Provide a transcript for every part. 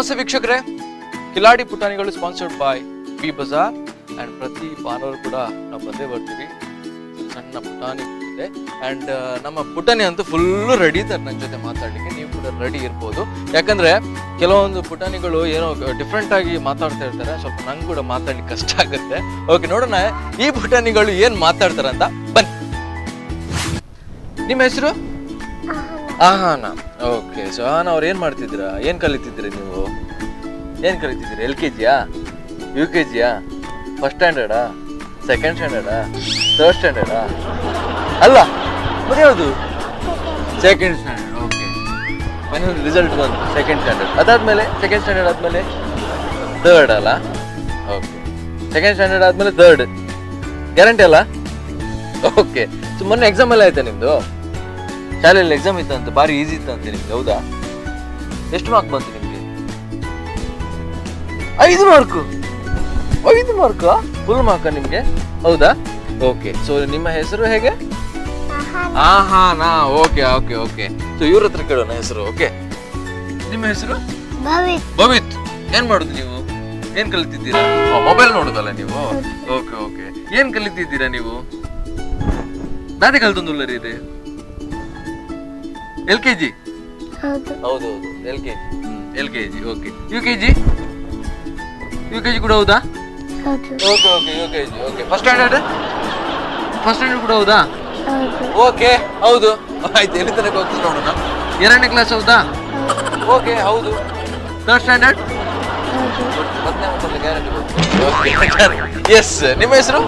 ನಮಸ್ತೆ ವೀಕ್ಷಕರೇ, ಕಿಲಾಡಿ ಪುಟಾಣಿಗಳು sponsored by B Bazaar. And ಪ್ರತಿ ಭಾನುವಾರ ಕೂಡ ನಾವು ಬಂದೇ ಬರ್ತೀವಿ. ಸಣ್ಣ ಪುಟಾಣಿ ಇದೆ. ಆ್ಯಂಡ್ ನಮ್ಮ ಪುಟಾಣಿ ಅಂತೂ ಫುಲ್ಲು ರೆಡಿ ಇದ್ದಾರೆ ನನ್ನ ಜೊತೆ ಮಾತಾಡಲಿಕ್ಕೆ. ನೀವು ಕೂಡ ರೆಡಿ ಇರ್ಬೋದು. ಯಾಕಂದರೆ ಕೆಲವೊಂದು ಪುಟಾಣಿಗಳು ಏನೋ ಡಿಫ್ರೆಂಟ್ ಆಗಿ ಮಾತಾಡ್ತಾ ಇರ್ತಾರೆ. ಸ್ವಲ್ಪ ನಂಗೆ ಕೂಡ ಮಾತಾಡ್ಲಿಕ್ಕೆ ಕಷ್ಟ ಆಗುತ್ತೆ. ಓಕೆ, ನೋಡೋಣ ಈ ಪುಟಾಣಿಗಳು ಏನು ಮಾತಾಡ್ತಾರೆ ಅಂತ. ಬನ್ನಿ. ನಿಮ್ಮ ಹೆಸರು? ಆಹಾನ. ಓಕೆ, ಸೊ ಆಹಾನ ಅವ್ರು ಏನು ಮಾಡ್ತಿದ್ದೀರಾ? ಏನು ಕಲಿತಿದ್ದೀರಾ ನೀವು? ಏನು ಕಲಿತಿದ್ದೀರಾ? ಎಲ್ ಕೆ ಜಿಯಾ, ಯು ಕೆ ಜಿಯಾ, ಫಸ್ಟ್ ಸ್ಟ್ಯಾಂಡರ್ಡಾ, ಸೆಕೆಂಡ್ ಸ್ಟ್ಯಾಂಡರ್ಡಾ, ಥರ್ಡ್ ಸ್ಟ್ಯಾಂಡರ್ಡಾ? ಅಲ್ಲ, ಮತ್ತೆ ಯಾವುದು? Second standard. Okay, final result ಬಂತು, ಸೆಕೆಂಡ್ ಸ್ಟ್ಯಾಂಡರ್ಡ್. ಅದಾದಮೇಲೆ, ಸೆಕೆಂಡ್ ಸ್ಟ್ಯಾಂಡರ್ಡ್ ಆದಮೇಲೆ ಥರ್ಡ್ ಅಲ್ಲ? ಓಕೆ, ಸೆಕೆಂಡ್ ಸ್ಟ್ಯಾಂಡರ್ಡ್ ಆದಮೇಲೆ ಥರ್ಡ್ ಗ್ಯಾರಂಟಿ ಅಲ್ಲ? ಓಕೆ, ಸೊ ಮೊನ್ನೆ ಎಕ್ಸಾಮ್ ಎಲ್ಲ ಆಯ್ತಾ ನಿಮ್ಮದು? ಶಾಲೆಯಲ್ಲಿ ಎಕ್ಸಾಮ್ ಇತ್ತಂತೆ, ಭಾರಿ ಈಸಿ ಇತ್ತಂತೆ ನಿಮ್ಗೆ, ಹೌದಾ? ಎಷ್ಟು ಮಾರ್ಕ್ ಬಂತು ನಿಮಗೆ? 5 ಮಾರ್ಕು. 5 ಮಾರ್ಕ್, ಫುಲ್ ಮಾರ್ಕ ನಿಮಗೆ, ಹೌದಾ? ಓಕೆ, ಸೊ ನಿಮ್ಮ ಹೆಸರು ಹೇಗೆ? ಆಹಾನಾ. ಓಕೆ ಓಕೆ ಓಕೆ, ಸೊ ಇವ್ರ ಹತ್ರ ಕೇಳೋಣ ಹೆಸರು. ಓಕೆ, ನಿಮ್ಮ ಹೆಸರು? ಭವಿತ್. ಭವಿತ್. ಏನ್ ಮಾಡುದು ನೀವು? ಏನ್ ಕಲಿತಿದ್ದೀರಾ? ಮೊಬೈಲ್ ನೋಡುದಲ್ಲ ನೀವು? ಓಕೆ ಓಕೆ, ಏನ್ ಕಲಿತಿದ್ದೀರಾ ನೀವು? ದಾದೆ ಕಲ್ತೊಂದುಲ್ಲರಿ ಇದೆ? L K G? ಹೌದು. ಹೌದು ಹೌದು, L K G. L K G, okay. U K G? U K G ಕೂಡ ಹೌದಾ? ಹೌದು. Okay okay, U K G, okay. First standard? First standard ಕೂಡ ಹೌದಾ? ಹೌದು. ಓಕೆ, ಹೌದು. ಆಯ್ತು, ಎಲ್ಲಿ ತನಕ ಹೋಗ್ತದೆ ನೋಡೋಣ. ಎರಡನೇ ಕ್ಲಾಸ್ ಹೌದಾ? ಓಕೆ, ಹೌದು. Third standard? ಹೌದು. ಗ್ಯಾರಂಟಿ. ಎಸ್, ನಿಮ್ಮ ಹೆಸರು?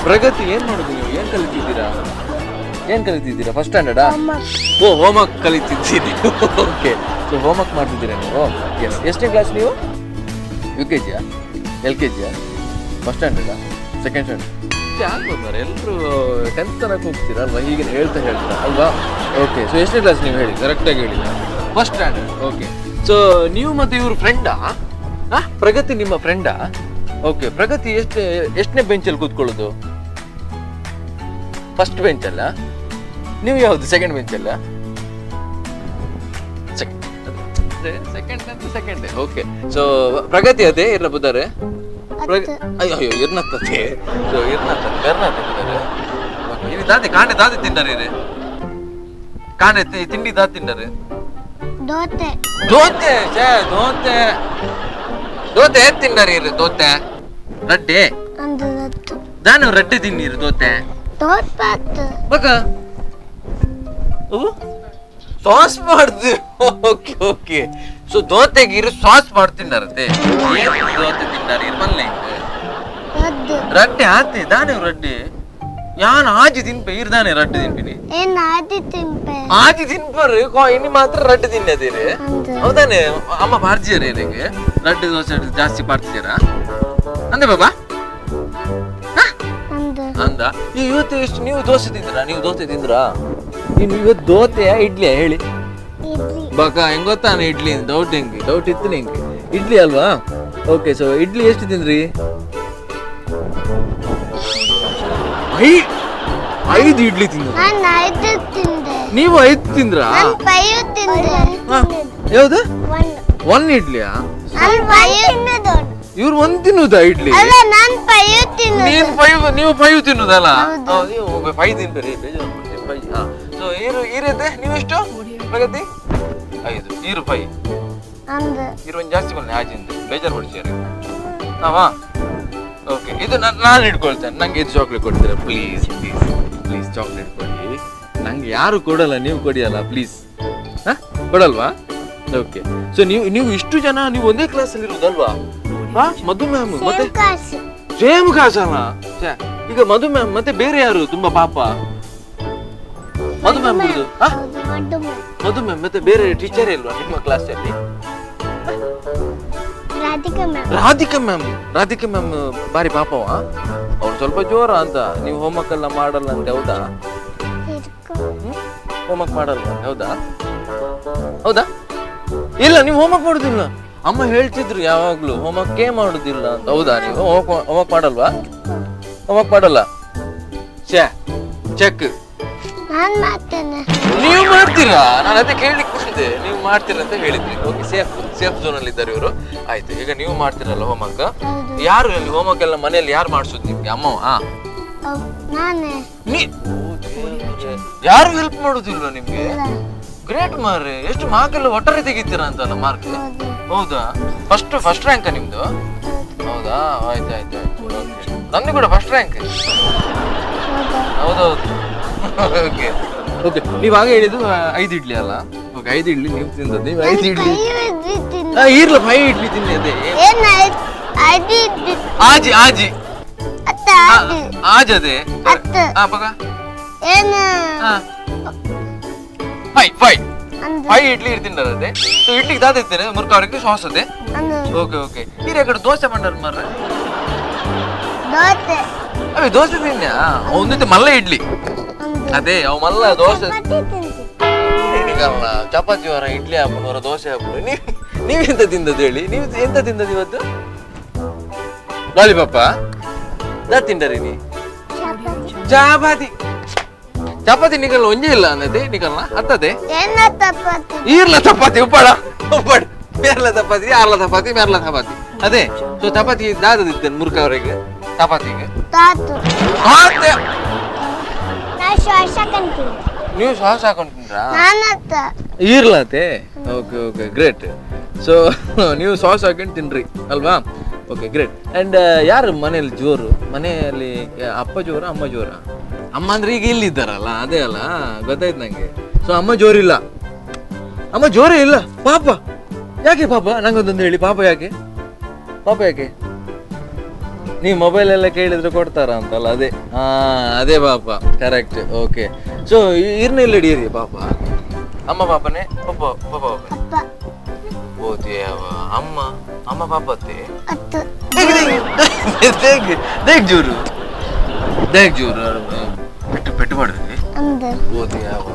ಪ್ರಗತಿ. ಏನ್ ಮಾಡುದು ನೀವು? ಏನ್ ಕಲಿತಿದ್ದೀರಾ? ಏನ್ ಕಲಿತಿದ್ದೀರಾ? ಫಸ್ಟ್ ಸ್ಟ್ಯಾಂಡರ್ಡಾ? ಓ, ಹೋಮ್ವರ್ಕ್ ಕಲಿತಿದ್ದೀರಿ. ಓಕೆ, ಸೊ ಹೋಮ್ವರ್ಕ್ ಮಾಡ್ತಿದ್ದೀರಾ ನೀವು? ಎಸ್. ಎಷ್ಟನೇ ಕ್ಲಾಸ್ ನೀವು? ಯು ಕೆ ಜಿಯಾ, ಎಲ್ ಕೆ ಜಿಯಾ, ಫಸ್ಟ್ ಸ್ಟ್ಯಾಂಡರ್ಡಾ, ಸೆಕೆಂಡ್ ಸ್ಟ್ಯಾಂಡರ್ಡ್? ಆಗ್ಬೋದು ಮಾರ್ರೆ, ಎಲ್ಲರೂ 10th ತನಕ ಹೋಗ್ತೀರಾ ಅಲ್ವಾ? ಹೀಗೆ ಹೇಳ್ತಾ ಹೇಳ್ತಾ ಅಲ್ವಾ? ಓಕೆ, ಸೊ ಎಷ್ಟನೇ ಕ್ಲಾಸ್ ನೀವು ಹೇಳಿ, ಕರೆಕ್ಟಾಗಿ ಹೇಳಿ. First standard. Okay, so ನೀವು ಮತ್ತೆ ಇವರು ಫ್ರೆಂಡಾ? ಹಾಂ, ಪ್ರಗತಿ ನಿಮ್ಮ ಫ್ರೆಂಡಾ? ಓಕೆ, ಪ್ರಗತಿ ಎಷ್ಟು ಎಷ್ಟನೇ ಬೆಂಚಲ್ಲಿ ಕೂತ್ಕೊಳ್ಳೋದು? ಫಸ್ಟ್ ಬೆಂಚಲ್ಲ? ನೀವು ಯಾವುದು, ಸೆಕೆಂಡ್ ಬೆಂಚಲ್ಲ? ಸೆಕೆಂಡ್ ಅಂತ, ಸೆಕೆಂಡ್. ಓಕೆ, ಸೊ ಪ್ರಗತಿ ಅದೇ ಇರ್ನ ಬುದ್ದಾರೆ? ಅಯ್ಯೋ ಅಯ್ಯೋ, ಇರ್ನತ್ತದೆ. ಸೊ ಇರ್ನತ್ತ ಬೆರ್ನತ್ತೆ ಬುದ್ದಾರೆ. ಓಕೆ, ಇಲ್ಲಿ ದಾದೆ ಕಾಂಡೆ ದಾದೆ ತಿಂಡಾರೆ? ಇದೆ ಕಾಂಡೆ ತಿಂಡಿ ದಾದೆ ತಿಂಡಾರೆ? ದೋತೆ. ದೋತೆ. ಛೇ, ದೋತೆ ದೋತೆ ಏತ್ ತಿಂಡಾರೆ ಇರು? ದೋತೆ ರಡ್ಡೆ? ಒಂದು ರತ್ತು. ದಾನು ರಡ್ಡೆ ತಿನ್ನೀರು ದೋತೆ? ತೋಟ್ಪಾತ್. ಬಕ ಸಾಸ್ ಮಾಡ್ದು. ಓಕೆ ಓಕೆ, ಸೊ ದೋತೆಗೆ ಇರು ಸಾಸ್ ಮಾಡ್ತಿನ್ನಾರತೆ. ದೋತೆ ತಿಂಡಾರೆ ಇರು ಮಲ್ಲೆ? ರದ್ದು. ರಡ್ಡೆ ಆತೆ ದಾನೆ ರಡ್ಡೆ? ಯಾನ್ ಆಜಿ ತಿನ್ಪೆ, ಇರ್ ದಾನೆ ರಡ್ಡೆ ತಿನ್ಪಿನಿ? ಏನ್ ಆದಿ ತಿಂಪೆ? ಆಜಿ ತಿನ್ಪರು, ಇನ್ನು ಮಾತ್ರ ರಡ್ಡೆ ತಿನ್ನದಿರಿ. ಅಂದು. ಹೌದಾನೆ? ಅಮ್ಮ ಪಾರ್ಜಿಯರ ನಿಮಗೆ ರಡ್ಡೆ ದೋಸೆ ಜಾಸ್ತಿ ಪಾರ್ತಿದ್ದೀರಾ ಅಂದೆ ಬಾಬಾ? ಅಂದು. ಅಂದ. ಈ ಇವತ್ತು ಎಷ್ಟು ನೀವು ದೋಸೆ ತಿಂದ್ರಾ? ನೀವು ದೋಸೆ ತಿಂದ್ರಾ? ನೀನು ಇವತ್ತು ದೋಸೆಯಾ ಇಡ್ಲಿಯಾ ಹೇಳಿ. ಇಡ್ಲಿ. ಬಾಕ ಹೆಂಗ್ ಗೊತ್ತಾನೆ ಇಡ್ಲಿ? ಡೌಟ್ ಹೆಂಗೆ? ಡೌಟ್ ಇತ್ತು ನಿಂಗೆ. ಇಡ್ಲಿ ಅಲ್ವಾ? ಓಕೆ, ಸೊ ಇಡ್ಲಿ ಎಷ್ಟು ತಿಂದ್ರಿ? 5 ಇಡ್ಲಿ ತಿಂದ್ರು. ನಾನು 5 ತಿಂದೆ. ನೀವು 5 ತಿಂದ್ರಾ? ನಾನು 5 ತಿಂದೆ. ಯಾವ್ದು? 1. 1 ಇಡ್ಲಿಯಾ? ನಾನು 5 ತಿನ್ನೋದು. ಇವ್ರು 1 ತಿನ್ನುದಾ ಇಡ್ಲಿ? ಅಲ್ಲ, ನಾನು 5 ತಿನ್ನೋದು. ನೀನ್ 5, ನೀವು 5 ತಿನ್ನುದಲ್ಲ? ಹೌದು, ನೀವು 5 ತಿನ್ಬೇರಿ, ಬೇಜಾರು ಮಾಡ್ಬೇಡಿ, 5. ಹಾ, ಸೊ ಈರು ಈರೈತೆ. ನೀವು ಎಷ್ಟು ಪ್ರಗತಿ? 5, ಈರು 5. ಅಂದು. ಈರು ಒಂದು ಜಾಸ್ತಿ ಬನ್ನಿ ಆಜಿಂದ, ಬೇಜಾರು ಪಡಿಸ್ಯಾರ ನಾವಾ? ಓಕೆ, ಇದು ನಾನು ಇಟ್ಕೊಳ್ತೇನೆ. ನಂಗೆ ಇದು ಚಾಕ್ಲೇಟ್ ಕೊಡ್ತೀರಾ? ಪ್ಲೀಸ್ ಪ್ಲೀಸ್ ಪ್ಲೀಸ್, ಚಾಕ್ಲೇಟ್ ಕೊಡಿ. ನಂಗೆ ಯಾರು ಕೊಡಲ್ಲ, ನೀವು ಕೊಡಿಯಲ್ಲ, ಪ್ಲೀಸ್. ಹಾಂ, ಕೊಡಲ್ವಾ? ಓಕೆ, ಸೊ ನೀವು ನೀವು ಇಷ್ಟು ಜನ ನೀವು ಒಂದೇ ಕ್ಲಾಸಲ್ಲಿ ಇರೋದಲ್ವಾ? ಹಾ, ಮಧು ಮ್ಯಾಮ್ ಮತ್ತೆ? ಸೇಮ್ ಕಾಸು. ಸೇಮ್ ಕ್ಲಾಸ್ ಅಲ್ಲ? ಛೆ, ಈಗ ಮಧು ಮ್ಯಾಮ್ ಮತ್ತೆ ಬೇರೆ ಯಾರು ತುಂಬಾ ಪಾಪ? ಮಧು ಮ್ಯಾಮ್ ಬಿಡುದು? ಹಾ? ಹೌದು, ಮಧು ಮ್ಯಾಮ್. ಮಧು ಮ್ಯಾಮ್ ಮತ್ತೆ ಬೇರೆ ಟೀಚರ್ ಇಲ್ವಾ ನಿಮ್ಮ ಕ್ಲಾಸಲ್ಲಿ? Radhika ma'am. Radhika ma'am. Radhika ma'am ಬಾರಿ ಪಾಪವಾ? ಅವ್ರು ಸ್ವಲ್ಪ ಜೋರ ಅಂತ. ನೀವು ಹೋಮ್ವರ್ಕ್ ಎಲ್ಲ ಮಾಡಲ್ಲ ಅಂತ, ಹೌದಾ? ಹೋಮ್ವರ್ಕ್ ಮಾಡಲ್ಲ ಅಂತ, ಹೌದಾ? ಹೌದಾ ಇಲ್ಲ? ನೀವು ಹೋಮ್ವರ್ಕ್ ಮಾಡುದಿಲ್ಲ. ಅಮ್ಮ ಹೇಳ್ತಿದ್ರು ಯಾವಾಗ್ಲೂ ಹೋಮ್ವರ್ಕೇ ಮಾಡುದಿಲ್ಲ ಅಂತ, ಹೌದಾ? ನೀವು ಹೋಮ್ವರ್ಕ್ ಮಾಡಲ್ವಾ? ಹೋಮ್ವರ್ಕ್ ಮಾಡಲ್ಲ? ಛೇ, ಚೆಕ್. ನಾನು ಮಾಡ್ತೇನೆ. ನೀವು ಮಾಡ್ತೀರಾ? ನಾನು ಅದೇ ಕೇಳಲಿಕ್ಕೆ ಬಂದೆ, ನೀವು ಮಾಡ್ತೀರಾ ಅಂತ ಹೇಳಿದ್ರಿ. Okay, safe safe zone ಅಲ್ಲಿ ಇದ್ದಾರೆ ಇವರು. ಆಯ್ತು, ಈಗ ನೀವು ಮಾಡ್ತೀರಲ್ಲ ಹೋಮ್ವರ್ಕ್? ಹೌದು. ಯಾರು ಅಲ್ಲಿ ಹೋಮ್ವರ್ಕ್ ಎಲ್ಲ ಮನೆಯಲ್ಲಿ ಯಾರು ಮಾಡಿಸೋದು ನಿಮ್ಗೆ? ಅಮ್ಮವ? ಹೌದು, ನಾನೇ. ನೀ ಯಾರು ಹೆಲ್ಪ್ ಮಾಡುದಿಲ್ವಾ ನಿಮ್ಗೆ? ಇಲ್ಲ. ಗ್ರೇಟ್ ಮಾರ್ರೆ, ಎಷ್ಟು ಮಾರ್ಕ್ ಎಲ್ಲ ಒಟ್ಟಾರೆ ತೆಗಿತೀರಾ ಅಂತಲ್ಲ ಮಾರ್ಕ್? ಹೌದು. ಹೌದಾ? First first rank ನಿಮ್ದು? ಹೌದಾ? ಆಯ್ತು ಆಯ್ತು ಆಯ್ತು, ಓಕೆ. ನಂದು ಕೂಡ ಫಸ್ಟ್ ರ್ಯಾಂಕ್. ಹೌದಾ? ಹೌದೌದು. ಓಕೆ ಓಕೆ, ನೀವು ಆಗ ಹೇಳಿದ್ದು 5 ಇಡ್ಲಿ ಅಲ್ಲ? ಓಕೆ, 5 ಇಡ್ಲಿ ನೀವು ತಿಂದದ್ದು. ನೀವು 5 ಇಡ್ಲಿ ಐದು ಇಡ್ಲಿ ತಿಂದೆ. ಇರ್ಲ, 5 ಇಡ್ಲಿ ತಿಂದೆ ಅದೇ. ಏನು ಐದು ಇಡ್ಲಿ? ಆಜಿ ಆಜಿ. ಅತ್ತ ಆಜಿ. ಆಜ್ ಅದೇ. ಹತ್ತು. ಪಗ. ಏನು? ಫೈ ಫೈ ಅಂದು. 5 ಇಡ್ಲಿ ತಿಂಡರ್ ಅದೇ. ಸೊ ಇಡ್ಲಿಗೆ ದಾದ ಇರ್ತೇನೆ ಮುರ್ಕ ಅವರಿಗೆ ಸಾಸ್ ಅದೇ. ಅಂದು. ಓಕೆ ಓಕೆ, ಈ ಕಡೆ ದೋಸೆ ಮಂಡರ್ ಮಾರ್ರೆ. ದೋಸೆ. ಅವೇ ದೋಸೆ ತಿನ್ಯಾ? ಒಂದಿತ್ತು ಮಲ್ಲ ಇಡ್ಲಿ. ಅಂದು. ಅದೇ ಅವು ಮಲ್ಲ ದೋಸೆ. ಚಪಾತಿ ತಿಂತಿ. ಏನಿಗಲ್ಲ, ಚಪಾತಿ ವರ ಇಡ್ಲಿ ಹಾಪುನು ವರ ದೋಸೆ ಹಾಪುನು. ನೀವು ನೀವೆಂತ ತಿಂದದ್ದು ಹೇಳಿ? ನೀವು ಎಂತ ತಿಂದದ್ದು ಇವತ್ತು? ಲಾಲಿಪಾಪ ದಾ ತಿಂಡರಿ ನೀ? ಚಪಾತಿ. ಚಪಾತಿ. ಚಪಾತಿ ನಿಗಲ್ಲ ಒಂಜೇ ಇಲ್ಲ ಅನ್ನದೆ ನಿಗಲ್ಲ ಹತ್ತದೆ. ಏನ ಚಪಾತಿ? ಈರ್ಲ ಚಪಾತಿ ಉಪ್ಪಾಡ ಉಪ್ಪಾಡ ಮೇರ್ಲ ಚಪಾತಿ ಆರ್ಲ ಚಪಾತಿ ಮೇರ್ಲ ಚಪಾತಿ ಅದೇ. ಸೊ ಚಪಾತಿ ದಾದದಿತ್ತೇನೆ ಮುರ್ಕ ಅವರಿಗೆ ಚಪಾತಿಗೆ. ತಾತು. ಆತೆ. ನಾ ಶ್ವಾಸ ಕಂತೀನಿ. ನೀವು ಸಾಸ್ ಹಾಕೊಂಡ್ರಾ? ನಾನತ್ತ. ಈರ್ಲಾತೆ. Okay okay, great. So ನೀವು ಸಾಸ್ ಹಾಕೊಂಡು ತಿನ್ರಿ ಅಲ್ವಾ? Okay, great. And ಯಾರು ಮನೆಯಲ್ಲಿ ಜೋರು? ಮನೆಯಲ್ಲಿ ಅಪ್ಪ ಜೋರ ಅಮ್ಮ ಜೋರ? ಅಮ್ಮ ಅಂದ್ರೆ ಈಗ ಇಲ್ಲಿದ್ದಾರಲ್ಲ ಅದೇ ಅಲ್ಲ, ಗೊತ್ತಾಯ್ತು ನಂಗೆ. ಸೊ ಅಮ್ಮ ಜೋರಿಲ್ಲ? ಅಮ್ಮ ಜೋರೇ ಇಲ್ಲ ಪಾಪ. ಯಾಕೆ ಪಾಪ? ನಂಗೊಂದೊಂದು ಹೇಳಿ, ಪಾಪ ಯಾಕೆ? ಪಾಪ ಯಾಕೆ? ನೀವು ಮೊಬೈಲ್ ಎಲ್ಲ ಕೇಳಿದ್ರೆ ಕೊಡ್ತಾರ ಅಂತಲ್ಲ ಅದೇ. ಹಾ ಅದೇ ಪಾಪ, correct. Okay, so ಇರ್ನೆಲ್ಲ ಹಿಡಿಯಿರಿ ಪಾಪ. ಅಮ್ಮ ಪಾಪನೇ ಪಪ್ಪ ಪಪ್ಪ ಪಾಪನೇ? ಅಪ್ಪ. ಓ ದೇವ, ಅಮ್ಮ ಅಮ್ಮ ಪಾಪತ್ತೆ. ಹತ್ತು. ದೇಗ್ ಜೋರು ದೇಗ್ ಜೋರು ಪೆಟ್ಟು ಪೆಟ್ಟು ಮಾಡಿದ್ರಿ. ಅಂದು. ಓ ದೇವ,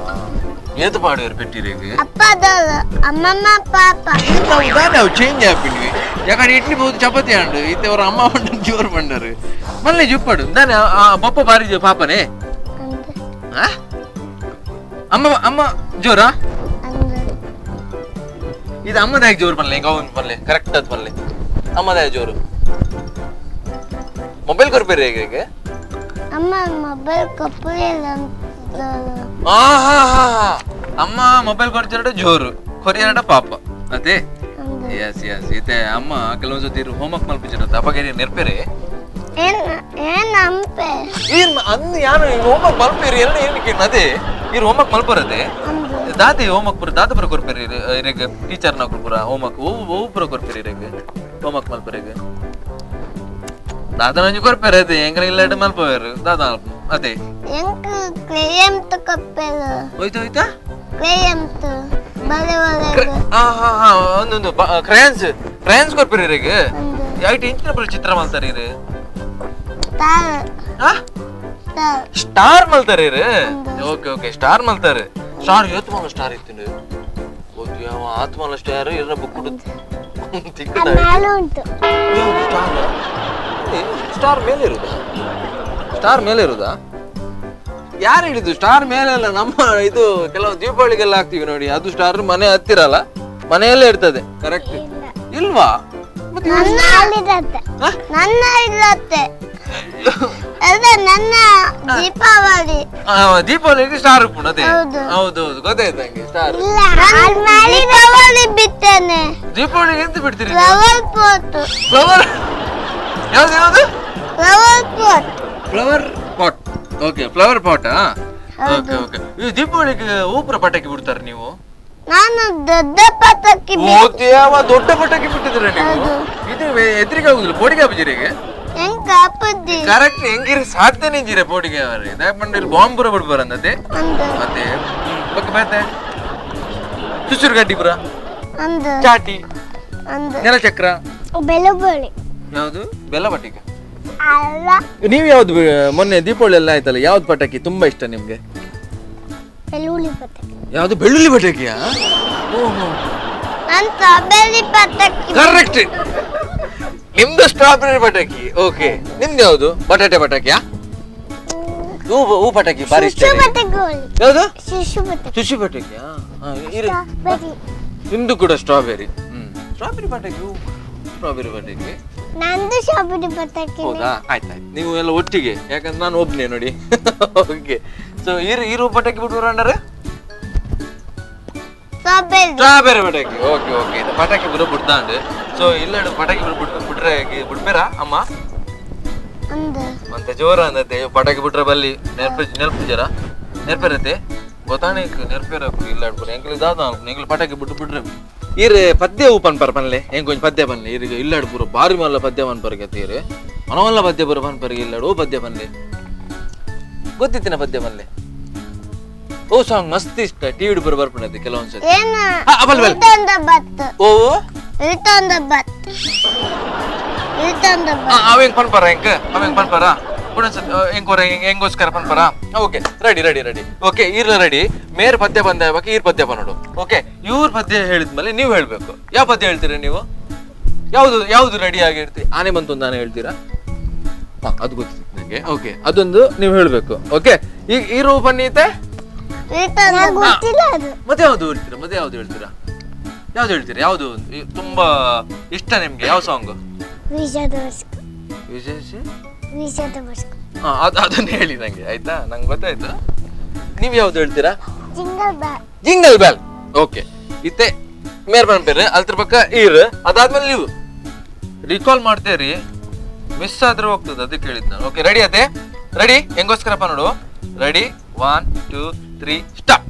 ಏತು ಪಾಡುವರು ಪೆಟ್ಟಿರಿಗೆ? ಅಪ್ಪ ದೋಲು ಅಮ್ಮಮ್ಮ ಪಾಪ. ನಾವು ತಾನೇ ಅವು ಚೇಂಜ್ ಆಪಿಂಡ್ವಿ. ಯಾಕಂದ್ರೆ ಇಡ್ಲಿ ಬಹುದು ಚಪಾತಿ ಅಂಡು ಇತ್ತೆ ಅವರ ಅಮ್ಮ ಪಂಡರು ಜೋರು ಪಂಡರು ಮಲ್ಲೆ ಜುಪ್ಪಡು ತಾನೆ. ಆ ಪಪ್ಪ ಬಾರಿ ಜೋ ಪಾಪನೇ. ಅಂದು. ಆ? ಅಮ್ಮ ಅಮ್ಮ ಜೋರಾ? ಅಂದು. ಇದು ಅಮ್ಮದಾಗಿ ಜೋರು ಪನ್ಲೆ, ಹಿಂಗ ಅವನು ಪನ್ಲೆ ಕರೆಕ್ಟ್ ಅದು ಪನ್ಲೆ. ಅಮ್ಮದಾಯ ಜೋರು ಮೊಬೈಲ್ ಕೊರ್ಪೇರಿ ಹೇಗೆ ಹೇಗೆ? ಅಮ್ಮ ಮೊಬೈಲ್ ಕೊಪ್ಪಳಿಲ್ಲ ಅಂತ. ಆ ಹಾ ಹಾ ಹಾ, ಅಮ್ಮ ಮೊಬೈಲ್ ಕೊರ್ಚಿರಡ ಜೋರು ಕೊರಿಯರಡ ಪಾಪ ಅದೇ. ಅಂದು. ಎಸ್ ಎಸ್, ಇತ್ತೆ ಅಮ್ಮ ಕೆಲವೊಂದು ಸತಿ ಹೋಮ್ವರ್ಕ್ ಮಲ್ಪಿಚಿರತ್ತ ಅಪ್ಪಗೆ ನೆರ್ಪೇರೆ. ಏನ್ ಏನ್ ಅಂಪೆ? ಏನ್ ಅಂದ್ ಯಾರು ಹೋಮ್ವರ್ಕ್ ಮಲ್ಪೇರಿ ಎಲ್ಲ ಏನಕ್ಕೆ ಅದೇ ಇರು ಹೋಮ್ವರ್ಕ್ ಮಲ್ಪರದೆ. ಅಂದು. ದಾದೆ ಹೋಮ್ವರ್ಕ್ ಪುರ ದಾದ ಪುರ ಕೊರ್ಪೇರಿ ಇರೆಗ್ ಟೀಚರ್ ನಾ ಪುರ ಹೋಮ್ವರ್ಕ್ ಓ ಓ ಪುರ ಕೊರ್ಪೇರಿ ಇರೆಗ್ ಹೋಮ್ವರ್ಕ್ ಮಲ್ಪರೆಗ್ ದಾದ ನಂಜು ಕೊರ್ಪೇರೆ ಅದೇ ಎಂಗ್ರ ಇಲ್ಲಾಟ ಮಲ್ಪವೇರು ದಾದ ಅದೇ. ಎಂಕ್ ಕ್ಲೇಯಂತ ಕೊಪ್ಪೆಲು. ಹೋಯ್ತು ಹೋಯ್ತಾ. ಕ್ಲೇಯಂತ ಬಲೆ ಬಲೆ. ಹಾ ಹಾ ಹಾ, ಒಂದೊಂದು ಕ್ರಯಾನ್ಸ್ ಕ್ರಯಾನ್ಸ್ ಕೊರ್ಪೇರಿ ಇರೆಗ್. ಅಂದು. ಐಟ್ ಇಂಚಿನ ಪುರ ಚಿತ್ರ ಮಲ್ತಾರೆ ಇರು? ಸ್ಟಾರ್. ಹಾ? ಸ್ಟಾರ್. ಸ್ಟಾರ್ ಮಲ್ತಾರೆ ಇರು. Okay okay, star ಮಲ್ತಾರೆ. Star ಏತ್ ಸ್ಟಾರ್ ಇತ್ತು ಆತ್ಮಲ ಸ್ಟಾರ್ ಇರ ಬುಕ್ ತಿಕ್ಕದ. ಮೇಲೆ ಉಂಟು. ಸ್ಟಾರ್ ಸ್ಟಾರ್ ಮೇಲೆ ಇರುದಾ? ಸ್ಟಾರ್ ಮೇಲೆ ಇರುದಾ? ಯಾರು ಹೇಳಿದ್ದು ಸ್ಟಾರ್ ಮೇಲೆ ಅಲ್ಲ? ನಮ್ಮ ಇದು ಕೆಲವು ದೀಪಾವಳಿಗೆಲ್ಲ ಹಾಕ್ತೀವಿ ನೋಡಿ, ಅದು ಸ್ಟಾರ್ ಮನೆ ಹತ್ತಿರಲ್ಲ, ಮನೆಯಲ್ಲೇ ಇರ್ತದೆ. ಕರೆಕ್ಟ್ ಇಲ್ವಾ? ಮತ್ತೆ ನನ್ನ ಅಲ್ಲಿರತ್ತೆ. ಹಾ? ನನ್ನ ಇಲ್ಲತ್ತೆ ಅಲ್ಲ, ನನ್ನ ದೀಪಾವಳಿ. ದೀಪಾವಳಿಗೆ ಸ್ಟಾರ್ ಉಪ್ಪುಂಡು ಅದೇ. ಹೌದು. ಹೌದೌದು, ಗೊತ್ತಾಯ್ತು ನಂಗೆ ಸ್ಟಾರ್. ಇಲ್ಲ, ನಾನು ದೀಪಾವಳಿ ಬಿತ್ತೇನೆ. ದೀಪಾವಳಿಗೆ ಎಂತ ಬಿಡ್ತೀರಿ? Flower pot. Flower ಯಾವ್ದು ಯಾವ್ದು? Flower pot. Flower pot. Okay, flower pot. Okay okay, ಈ ದೀಪಾವಳಿಗೆ ಊಪರ ಪಟಾಕಿ ಬಿಡ್ತಾರೆ ನೀವು? ನಾನು ದೊಡ್ಡ ಪಟಾಕಿ. ಓ ದೇವ, ದೊಡ್ಡ ಪಟಾಕಿ ಬಿಟ್ಟಿದ್ರೆ ನೀವು? ಹೌದು. ಇದು ಎದ್ರಿಗೆ ಆಗುದಿಲ್ಲ ಪೋಡಿಗೆ ಆಪುಜಿರಿಗೆ? ಹೆಂಗ್ ಕಾಪುದ್ದಿ? ಕರೆಕ್ಟ್, ಹೆಂಗಿರಿ ಸಾಧ್ಯ ನಿಂಜಿರೆ ಪೋಡಿಗೆ ಅವರೇ ದಾಯಪಂಡ ಇಲ್ಲಿ ಬಾಂಬ್ ಪೂರ ಬಿಡ್ಬಾರ ಅಂದತೆ. ಒಂದು. ಮತ್ತೆ ಬೊಕ್ಕ ಬೇತೆ ಚುಚ್ಚುರು ಗಡ್ಡಿ ಪುರ. ಒಂದು. ಚಾಟಿ. ಒಂದು. ನೆಲಚಕ್ರ. ಬೆಲುಬಳಿ. ಯಾವುದು ಬೆಲ್ಲ ಪಟಿಕೆ? ಅಲ್ಲ. ನೀವು ಯಾವ್ದು ಮೊನ್ನೆ ದೀಪಾವಳಿ ಎಲ್ಲ ಆಯ್ತಲ್ಲ, ಯಾವ್ದು ಪಟಾಕಿ ತುಂಬಾ ಇಷ್ಟ ನಿಮ್ಗೆ? ಬೆಳ್ಳುಳ್ಳಿ ಪಟಾಕಿ. ಯಾವ್ದು ಬೆಳ್ಳುಳ್ಳಿ ಪಟಾಕಿಯಾ? ನಾನು ಸ್ಟ್ರಾಬೆರಿ ಪಟಾಕಿ. ಕರೆಕ್ಟ್, ನಿಮ್ದು ಸ್ಟ್ರಾಬೆರಿ ಪಟಾಕಿ. ಓಕೆ, ನಿಮ್ದು ಯಾವ್ದು? ಬಟಾಟೆ ಪಟಾಕಿಯಾ? ಹೂ ಹೂ ಪಟಾಕಿ ಬಾರಿ ಇಷ್ಟ. ಶಿಶು ಪಟಾಕಿ. ಯಾವುದು? ಶಿಶು ಪಟಾಕಿ. ಶುಶು ಪಟಾಕಿ. ಇರು. ಸ್ಟ್ರಾಬೆರಿ. ನಿಮ್ದು ಕೂಡ ಸ್ಟ್ರಾಬೆರಿ. ಸ್ಟ್ರಾಬೆರಿ ಪಟಾಕಿ, ಸ್ಟ್ರಾಬೆರಿ ಪಟಾಕಿ. ನಂದು ಸ್ಟ್ರಾಬೆರಿ ಪಟಾಕಿ. ಹೌದಾ? ಆಯ್ತಾಯ್ತು, ನೀವು ಎಲ್ಲ ಒಟ್ಟಿಗೆ, ಯಾಕಂದ್ರೆ ನಾನು ಒಬ್ನೇ ನೋಡಿ. ಓಕೆ, ಸೊ ಇರು ಇರು, ಪಟಾಕಿ ಬಿಟ್ಟು ಅಂಡರೆ. ಸ್ಟ್ರಾಬೆರಿ. ಸ್ಟ್ರಾಬೆರಿ ಪಟಾಕಿ. ಓಕೆ ಓಕೆ, ಇದು ಪಟಾಕಿ ಬರೋ ಬಿಡ್ತಾಂಡು. ಸೊ ಇಲ್ಲ, ಪಟಾಕಿ ಬಿಡು ಬಿಟ್ ಬಿಟ್ರೆ ಬಿಡ್ಬೇರಾ ಅಮ್ಮ? ಒಂದು. ಮತ್ತೆ ಜೋರ ಅಂದತ್ತೆ, ಪಟಾಕಿ ಬಿಟ್ರೆ ಬಲ್ಲಿ ನೆರ್ಪ ನೆರ್ಪು ಜರ ನೆರ್ಪೆರತೆ ಗೊತ್ತಾನೆ ನೆರ್ಪೇರ ಇಲ್ಲ. ಎಂಕಲ್ ದಾದ ಎಂಕಲ್ ಪಟಾಕಿ ಬಿಟ್ಟು ಬಿಟ್ರೆ ಈರೆ ಪದ್ಯ ಹೂ ಪನ್ಪರ್ ಪನ್ಲೆ ಹೆಂಗ್ ಕೊಂಚ ಪದ್ಯ ಪನ್ಲೆ. ಈರಿಗೆ ಇಲ್ಲಾಡು ಪೂರ ಬಾರಿ ಮಲ್ಲ ಪದ್ಯ ಪನ್ಪರ್ ಗತಿ. ಮನವಲ್ಲ ಪದ್ಯ ಪೂರ ಪನ್ಪರ್ ಇಲ್ಲಾಡು. ಓ ಪದ್ಯ ಪನ್ಲೆ, ಗೊತ್ತಿತ್ತಿನ ಪದ್ಯ ಪನ್ಲೆ. ಓ ಸಾಂಗ್ ಮಸ್ತ್ ಇಷ್ಟ, ಟಿವಿ ಪೂರ ಬರ್ಪಣತೆ ಕೆಲವೊಂದ್ಸತಿ. ಏನು? ಬಲ್ ಬಲ್. ಇದೊಂದು ಬತ್ತು. ಓ. ಇದೊಂದು ಬತ್ತು, ಇದೊಂದು ಬತ್ತು. ಅವ ಹೆಂಗ್ ಪನ್ಪರ, ಹೆಂಗ್ ಅವ ಹೆಂಗ್ ಪನ್ಪರ ಹೆಂಗೋರ ಹೆಂಗೋಸ್ಕರ ಪನ್ಪರ. Okay, ready ready ready. Okay, ಈರ್ಲ ready. ಮೇರ್ ಪದ್ಯ ಬಂದ ಬಗ್ಗೆ ಈರ್ ಪದ್ಯ ಬನ್ನೋಡು. ಓಕೆ, ಇವ್ರ ಪದ್ಯ ಹೇಳಿದ್ಮೇಲೆ ನೀವು ಹೇಳ್ಬೇಕು. ಯಾವ ಪದ್ಯ ಹೇಳ್ತೀರಾ ನೀವು? ಯಾವುದು ಯಾವುದು ರೆಡಿ ಆಗಿರ್ತೀರಿ? ಆನೆ ಬಂತು ಅಂತ ಆನೆ ಹೇಳ್ತೀರಾ? ಹಾ, ಅದು ಗೊತ್ತಿತ್ತು ನನಗೆ. ಓಕೆ, ಅದೊಂದು ನೀವು ಹೇಳ್ಬೇಕು. ಓಕೆ, ಈಗ ಈ ರೂಪ ನೀತೆ. ಇದೊಂದು ಗೊತ್ತಿಲ್ಲ ಅದು. ಮತ್ತೆ ಯಾವ್ದು ಹೇಳ್ತೀರಾ? ಮತ್ತೆ ಯಾವ್ದು ಹೇಳ್ತೀರಾ? ಯಾವ್ದು ಹೇಳ್ತೀರಾ? ಯಾವ್ದು ತುಂಬಾ ಇಷ್ಟ ನಿಮ್ಗೆ? ಯಾವ ಸಾಂಗ್? ವಿಷದ ವಸ್ತು. ವಿಶೇಷ. ವಿಷದ ವಸ್ತು. ಹಾ, ಅದು ಅದನ್ನ ಹೇಳಿ ನಂಗೆ. ಆಯ್ತಾ? ನಂಗೆ ಗೊತ್ತಾಯ್ತು. ನೀವು ಯಾವ್ದು ಹೇಳ್ತೀರಾ? Jingle bell. Jingle bell. Okay, ಇತ್ತೆ ಮೇರ್ ಪೇರು ಅಲ್ತ್ರ ಪಕ್ಕ ಈರ್, ಅದಾದ್ಮೇಲೆ ನೀವು ರಿಕಾಲ್ ಮಾಡ್ತೇರಿ. ಮಿಸ್ ಆದ್ರೂ ಹೋಗ್ತದೆ, ಅದಕ್ಕೆ ಹೇಳಿದ್ ನಾನು. ಓಕೆ, ರೆಡಿ ಅದೇ? ರೆಡಿ? ಹೆಂಗೋಸ್ಕರಪ್ಪ ನೋಡು. Ready, 1 2 3 stop.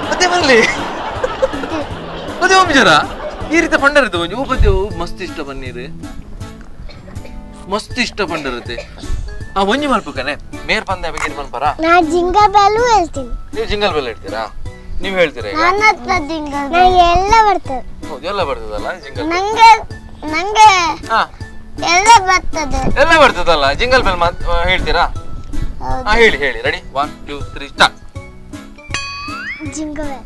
ಮತ್ತೆ ಬರ್ಲಿ ಮತ್ತೆ ಒಮ್ಮಿಜರ ಈ ರೀತಿ ಪಂಡರದು ಒಂಜಿ ಉಪದ್ಯ ಮಸ್ತ್ ಇಷ್ಟ ಬನ್ನೀರು, ಮಸ್ತ್ ಇಷ್ಟ ಪಂಡರತೆ. ಆ ಒಂಜಿ ಮಲ್ಪುಕನೆ ಮೇರ್ ಪಂದ ಬಗ್ಗೆ ಪನ್ಪರ. ನಾ ಜಿಂಗಲ್ ಬೆಲ್ಲು ಹೇಳ್ತೀನಿ. ನೀವು ಜಿಂಗಲ್ ಬೆಲ್ ಹೇಳ್ತೀರಾ? ನೀವು ಹೇಳ್ತೀರಾ ಈಗ? ನನ್ನ ಹತ್ರ ಜಿಂಗಲ್ ನಾ ಎಲ್ಲ ಬರ್ತದೆ. ಹೌದು, ಎಲ್ಲ ಬರ್ತದಲ್ಲ ಜಿಂಗಲ್? ನಂಗೆ ನಂಗೆ ಹಾ. ಎಲ್ಲ ಬರ್ತದೆ. ಎಲ್ಲ ಬರ್ತದಲ್ಲ. ಜಿಂಗಲ್ ಬೆಲ್ ಮಾತ್ ಹೇಳ್ತೀರಾ? ಹೌದು. ಹಾ, ಹೇಳಿ ಹೇಳಿ. Ready, 1 2 3 start. Jingle bell.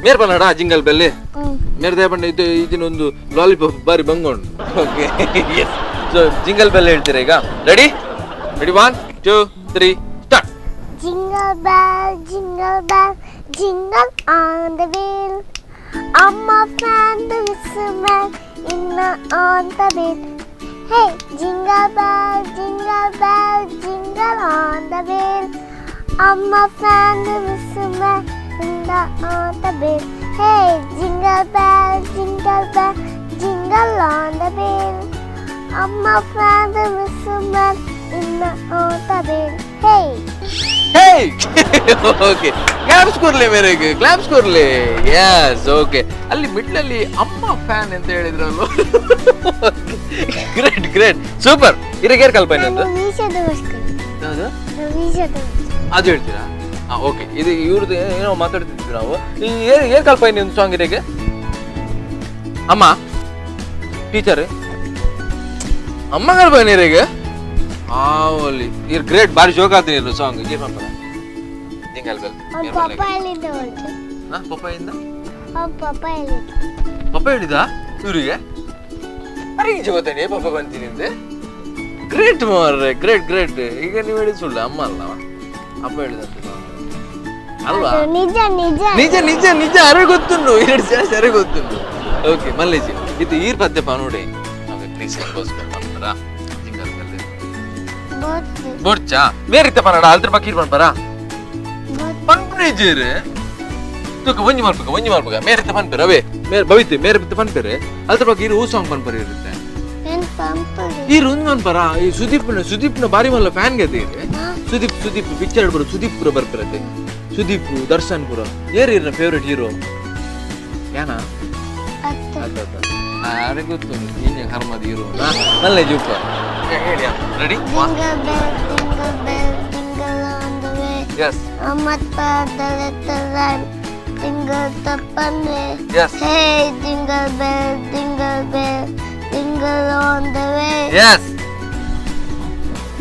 ಮೇರ್ ಬನ್ನಡ ಜಿಂಗಲ್ ಬೆಲ್. ಹ್ಮ್. ಮೇರ್ ದೇಪಂಡ ಇದು ಇದನ್ನೊಂದು ಲಾಲಿಪಾಪ್ ಬಾರಿ ಬಂಗೊಂಡು. ಓಕೆ, ಸೊ ಜಿಂಗಲ್ ಬೆಲ್ ಹೇಳ್ತೀರಾ ಈಗ? Ready ready, 1 2 3 start. Jingle bell, jingle bell, jingle on the wheel. Amma fan the whistle man in the on the wheel. Hey, jingle bell, jingle bell, jingle on the wheel. Amma fan the whistle man in the on the wheel. Hey, jingle bell, jingle bell, jingle on the wheel. Amma fan the whistle man in the on the wheel. Hey. Hey, okay, claps ಕೊರ್ಲಿ ಮೇರೆಗೆ, claps ಕೊರ್ಲಿ. Yes, okay. ಅಲ್ಲಿ ಮಿಡ್ಲಲ್ಲಿ ಅಮ್ಮ fan ಅಂತ ಹೇಳಿದ್ರಲ್ವ? Great great, super. ಇರಗೇರ್ ಕಲ್ಪನೆ ಅಂತ. ನಾನು ವೀಸದ ವಸ್ತು. ಯಾವುದು? ವೀಸದ ವಸ್ತು. ಅದು ಹೇಳ್ತೀರಾ? ಹಾ, ಓಕೆ. ಇದು ಇವ್ರದ್ದು ಏನೋ ಮಾತಾಡ್ತಿದ್ವಿ ನಾವು. ಈ ಏರ್ ಏರ್ ಕಲ್ಪನೆ ಒಂದು ಸಾಂಗ್ ಇರಗೆ ಅಮ್ಮ ಟೀಚರ್ ಅಮ್ಮ ಕಲ್ಪನೆ ಇರಗೆ ಆವಲಿ ಇರ್. ಗ್ರೇಟ್, ಬಾರಿ ಜೋಕ್ ಆತೀನಿ ಇರು ಸಾಂಗ್. ಏನ್ ಮಾಡ್ತಾರೆ? Jingle bell. ಅವ್ರ ಪಪ್ಪ ಹೇಳಿದ್ದ ಉಂಟು. ಪಪ್ಪ ಇಂದ. ಅವ್ರ ಪಪ್ಪ ಹೇಳಿದ್ದು. ಪಪ್ಪ ಹೇಳಿದ ಇವರಿಗೆ? ಅರೆ, ಈಚೆ ಗೊತ್ತೇನೆ ಪಪ್ಪ ಬಂತೀನಿ ಅಂತೆ. ಗ್ರೇಟ್ ಮಾರ್ರೆ, ಗ್ರೇಟ್ ಗ್ರೇಟ್. ಈಗ ನೀವು ಹೇಳಿದ ಸುಳ್ಳು, ಅಮ್ಮ ಅಲ್ಲ, ಅಪ್ಪ ಹೇಳಿದಂತೆ ಅಲ್ವಾ? ಅದು ನಿಜ ನಿಜ. ನಿಜ ನಿಜ ನಿಜ. ಅರೆ ಗೊತ್ತುಂಟು, ಎರಡು ಜಾಸ್ತಿ ಅರೆ ಗೊತ್ತುಂಟು. ಓಕೆ ಮಲ್ಲೇಜಿ, ಇದು ಈರ್ ಪದ್ಯ ನೋಡಿ. ಪ್ಲೀಸ್, ಪನ್ಪರ ಜಿಂಗಲ್ ಬೆಲ್. ಗೊತ್ತು. ಬೊಡ್ಚಾ ಬೇರೆ ಪನ್ನಡ ಅಲ್ದ್ರ ಬಾಕಿ ಪನ್ಪರ. ಗೊತ್ತು. ಪನ್ಪುನೇಜೇರು ತೂಕ ಒಂಜಿ ಮಲ್ಪಕ, ಒಂಜಿ ಮಲ್ಪಕ ಮೇರೆ ಪನ್ಪೇರು ಅವೇ ಮೇರೆ ಭವಿತೆ ಮೇರೆ ಬಿತ್ತ ಪನ್ಪೇರೆ ಅಲ್ದ್ರ ಬಗ್ಗೆ ಇರು. ಸಾಂಗ್ ಪನ್ಪರ ಇರುತ್ತೆ. ಏನ್ ಪಂಪರಿ? ಈ ಒಂದು ಪನ್ಪರ ಈ ಸುದೀಪ್ನ ಸುದೀಪ್ನ ಬಾರಿ ಮಲ್ಲ ಫ್ಯಾನ್ ಗೆದ್ದೀರಿ. ಸುದೀಪ್ ಸುದೀಪ್ ಪಿಕ್ಚರ್ ಬರೋ ಸುದೀಪ್ ಪುರ ಬರ್ಪಿರತ್ತೆ. ಸುದೀಪ್ ದರ್ಶನ್ ಪುರ ಏರ್ ಇರ್ನ ಫೇವ್ರೆಟ್ ಹೀರೋ ಯಾನಾ? ಅತ್ತು. ಅರೆ ಗೊತ್ತು, ನೀನೆ ಕರ್ಮದ ಹೀರೋ ನಲ್ಲ ಜೂಪ ಹೇಳಿ. Ready. Jingle bell, jingle bell, jingle on the way. S. ಅಮ್ಮತ್ತ little jingle ತಪ್ಪನ್ವೆ. S. Hey, jingle bell, jingle bell, jingle on the way. S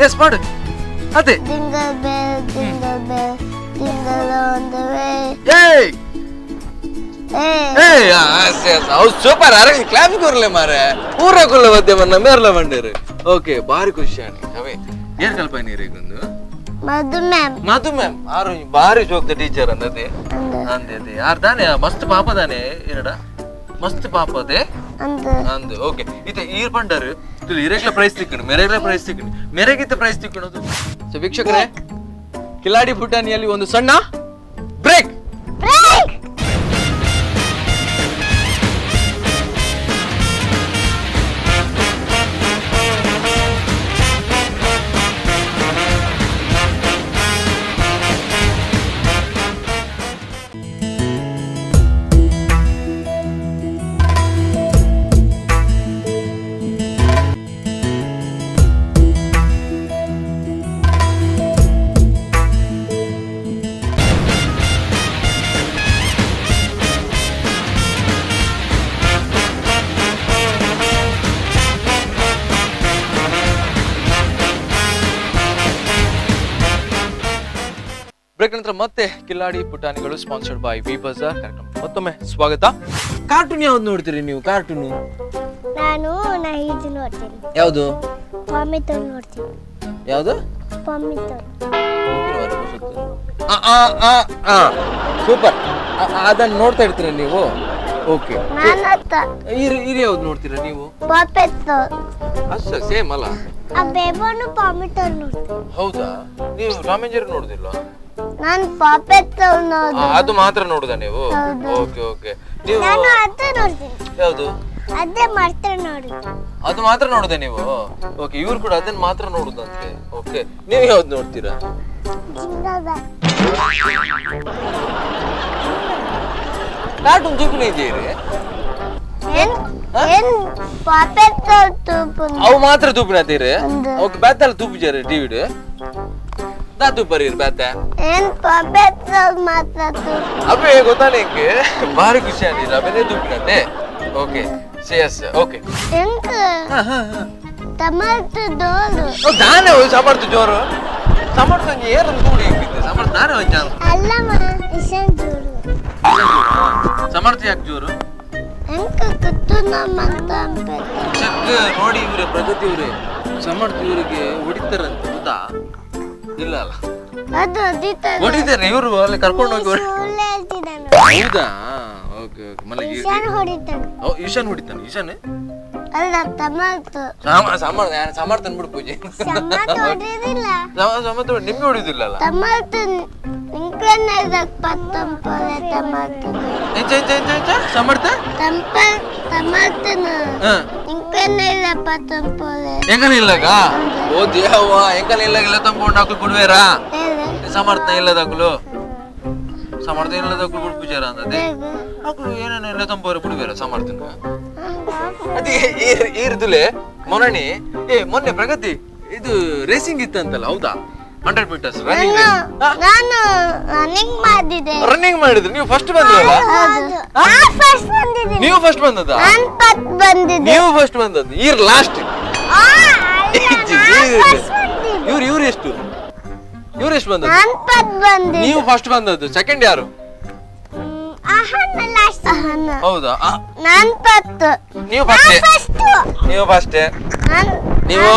S, ಮಾಡು ಅದೇ. Jingle bell, jingle bell, jingle on the way. ಏಯ್. ಅವು super. ಅರೆ clap ಕೊರ್ಲೆ ಮಾರೆ, ಪೂರ ಕೊಲ್ಲ ಬದ್ದೆ ಮನ್ನ ಮೇರ್ಲ ಬಂಡೇರು. Okay, ಬಾರಿ ಖುಷಿ ಆಂಡ್. ಅವೇ ಏನ್ ಕಲ್ಪ ನೀರಿಗೊಂದು ಮಧು ಮ್ಯಾಮ್. ಮಧು ಮ್ಯಾಮ್ ಆರು ಬಾರಿ ಜೋಕ್ದ ಟೀಚರ್ ಅಂದದೆ. ಅಂದೆ ಅದೇ ಯಾರು ತಾನೆ ಮಸ್ತ್ ಪಾಪ ತಾನೆ ಎರಡ ಮಸ್ತ್ ಪಾಪದೆ ಅಂದು. ಓಕೆ, ಇತ್ತೆ ಈರ್ ಪಂಡರು ತುಲು ಇರೆಗ್ಲ ಪ್ರೈಸ್ ತಿಕ್ಕಣು, ಮೆರೆಗ್ಲ ಪ್ರೈಸ್ ತಿಕ್ಕಣು, ಮೆರೆಗಿತ್ತ ಪ್ರೈಸ್ ತಿಕ್ಕಣದು. ಸೊ ವೀಕ್ಷಕರೇ, ಕಿಲಾಡಿ ಪುಟಾಣಿಯಲ್ಲಿ ಒಂದು ಸಣ್ಣ ಬ್ರೇಕ್. ಬ್ರೇಕ್ ನಂತರ ಮತ್ತೆ ಕಿಲಾಡಿ ಪುಟಾಣಿಗಳು sponsored by V Bazaar ಕಾರ್ಯಕ್ರಮ ಮತ್ತೊಮ್ಮೆ ಸ್ವಾಗತ. ಕಾರ್ಟೂನ್ ಯಾವ್ದು ನೋಡ್ತೀರಿ ನೀವು? ಕಾರ್ಟೂನ್ ನಾನು ಇದು ನೋಡ್ತೀನಿ. ಯಾವುದು? ಪಾಮಿತೋನ್ ನೋಡ್ತೀನಿ. ಯಾವುದು? ಪಾಮಿತೋನ್. ಸೂಪರ್, ಅದನ್ನ ನೋಡ್ತಾ ಇರ್ತೀರಾ ನೀವು? ಓಕೆ, ಇರಿ ಯಾವ್ದು ನೋಡ್ತೀರಾ ನೀವು? ಅಷ್ಟೇ ಸೇಮ್ ಅಲ್ಲ? ಆ ಬೇಬನು ಪಾಮಿತೋನ್ ನೋಡ್ತೀನಿ. ಹೌದಾ? ನೀವು Tom and Jerry ನೋಡುದಿಲ್ಲ? ನಾನು ಪಾಪೆಟ್ ನೋಡುದು. ಅದು ಮಾತ್ರ ನೋಡುದಾ ನೀವು? Okay okay. ನೀವು ನಾನು ಅದು ನೋಡ್ತೀನಿ. ಯಾವುದು? ಅದೇ ಮಾತ್ರ ನೋಡುದು. ಅದು ಮಾತ್ರ ನೋಡುದಾ ನೀವು? ಓಕೆ, ಇವ್ರು ಕೂಡ ಅದನ್ನ ಮಾತ್ರ ನೋಡುದಂತೆ. ಓಕೆ, ನೀವು ಯಾವ್ದು ನೋಡ್ತೀರಾ? ಕಾರ್ಟೂನ್ ತೂಪಿನ ಇದೆಯೇ? ಅವು ಮಾತ್ರ ತೂಪಿನ ತೀರಿ. ಓಕೆ, ಬ್ಯಾತಲ್ಲ ತೂಪಿಜಾರೆ ಟಿವಿಡ್ ದಾ ತೂಪರಿ ಬ್ಯಾತೆ ಅವೇ ಗೊತ್ತಾನೆ ಇಂಕೆ ಭಾರಿ ಖುಷಿ ಆಗಿದೆ ಅವನೇ ತೂಪಿನತೆ. Okay, S okay. ದಾನೆ ಸಮರ್ಥ ಜೋರು, ಸಮರ್ಥ ಏರು ಕೂಡಿ ಸಮರ್ಥ ದಾನೆ ಸಮರ್ಥ ಯಾಕೆ ಜೋರು? ನೋಡಿ ಇವ್ರೆ ಪ್ರಗತಿ ಇವ್ರೆ ಸಮರ್ಥ ಇವರಿಗೆ ಹೊಡಿತಾರಂತೆ ಗೊತ್ತಾ? ಇಲ್ಲ ಅಲ್ಲ, ಹೊಡಿತಾರೆ ಇವರು ಅಲ್ಲಿ ಕರ್ಕೊಂಡು ಹೋಗಿ. ಹೌದಾ? Okay okay. ಮಲ್ಲ ಈಶಾನ್ ಹೊಡಿತಾನೆ. ಈಶಾನ್ ಸಮರ್ಥ ಅನ್ಬಿಡು ಪೂಜೆ. ಸಮರ್ಥ ನಿಮ್ಗೆ ಹೊಡಿದಿಲ್ಲ ಅಲ್ಲ? ಸಮರ್ಥ ಎಂಕಲ್ ಇಲ್ಲಗ? ಓ ದೇವ, ಎಂಕಲ್ ಇಲ್ಲಗಿಲ್ಲ ತಂಪು ನಾಕು ಬಿಡುವೇರಾ? ಸಮರ್ಥ ಇಲ್ಲದಾಕಲು, ಸಮರ್ಥ ಇಲ್ಲದಾಕಲು ಬಿಡು ಪೂಜಾರ ಅಂದದೆ. ಅಕ್ಲು ಏನೇನು ಎಲ್ಲ ತಂಪವ್ರೆ ಬಿಡುವೇರ ಸಮರ್ಥನ. ಅದೇ ಈರ್ದುಲೆ ಮೊರಣಿ. ಏ ಮೊನ್ನೆ ಪ್ರಗತಿ ಇದು ರೇಸಿಂಗ್ ಇತ್ತಂತಲ್ಲ, ಹೌದಾ? 100 ಮೀಟರ್ಸ್ ರನ್ನಿಂಗ್. ನಾನು ರನ್ನಿಂಗ್ ಮಾಡಿದೆ. ರನ್ನಿಂಗ್ ಮಾಡಿದ್ರಿ ನೀವು? ಫಸ್ಟ್ ಬಂದ್ರಲ್ಲ? ನೀವು ಫಸ್ಟ್ ಬಂದದ್ದಾ? ನಾನು ಫಸ್ಟ್ ಬಂದಿದ್ದೆ. ನೀವು ಫಸ್ಟ್ ಬಂದದ್ದು, ಈರ್ ಲಾಸ್ಟ್. ಇವ್ರು ಇವ್ರು ಎಷ್ಟು ಇವ್ರು ಎಷ್ಟು ಬಂದದ್ದು? ನಾನು ಫಸ್ಟ್ ಬಂದಿದ್ದೆ. ನೀವು ಫಸ್ಟ್ ಬಂದದ್ದು. ಸೆಕೆಂಡ್ ಯಾರು? ಹೌದಾ? ನಾನು ಫಸ್ಟ್. ನೀವು ಫಸ್ಟ್. ನೀವು ಫಸ್ಟ್. ನೀವು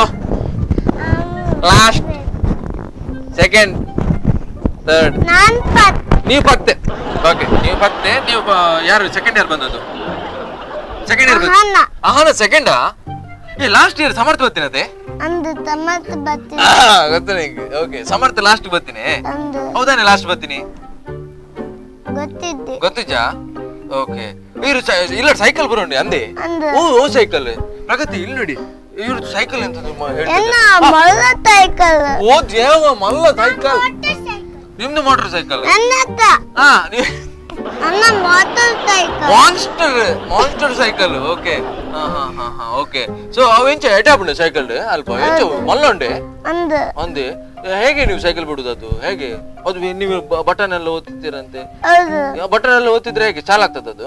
last, second, third. ನಾನು ಫಸ್ಟ್. ನೀವು ಫಸ್ಟ್. ಓಕೆ, ನೀವು ಫಸ್ಟ್. ನೀವು ಯಾರು ಸೆಕೆಂಡ್ ಯಾರು ಬಂದದ್ದು? ಸೆಕೆಂಡ್ ಇಯರ್ ಅಹನ ಸೆಕೆಂಡಾ? ಏ ಲಾಸ್ಟ್ ಇಯರ್ ಸಮರ್ಥ ಬರ್ತೀನಿ ಅದೇ ಅಂದು ಸಮರ್ಥ ಬರ್ತೀನಿ. ಗೊತ್ತ ನಿಂಗೆ? ಓಕೆ, ಸಮರ್ಥ ಲಾಸ್ಟ್ ಬರ್ತೀನಿ. ಹೌದಾನೆ? ಲಾಸ್ಟ್ ಬರ್ತೀನಿ ಗೊತ್ತಿದ್ದೆ. ಗೊತ್ತಿಜ್ಜಾ? ಓಕೆ, ಇವ್ರು ಇಲ್ಲ ಸೈಕಲ್ ಬರೋಂಡಿ ಅಂದೆ. ಓ ಓ ಸೈಕಲ್ ಪ್ರಗತಿ ಇಲ್ಲಿ ನೋಡಿ, ಇವ್ರು ಸೈಕಲ್ ಅಂತ ಸೈಕಲ್. ಓ ದೇವ, ಮಲ್ಲ ಸೈಕಲ್. ನಿಮ್ದು ಮೋಟರ್ ಸೈಕಲ್? ನನ್ನ motorcycle. Monster, monster cycle. Okay, ಹಾ ಹಾ ಹಾ ಹಾ. ಓಕೆ, ಸೊ ಅವು ಎಂಚ ಎಟಾಪುಂಡು ಸೈಕಲ್ ಅಲ್ಪ ಎಂಚ ಮಲ್ಲ ಉಂಡೆ ಅಂದೆ. ಹೇಗೆ ನೀವು ಸೈಕಲ್ ಬಿಡುದು? ಅದು ಹೇಗೆ? ಅದು ನೀವು ಬಟನ್ ಎಲ್ಲ ಒತ್ತುತ್ತೀರಂತೆ. ಬಟನ್ ಎಲ್ಲ ಒತ್ತಿದ್ರೆ ಹೇಗೆ ಚಾಲಾಗ್ತದೆ ಅದು?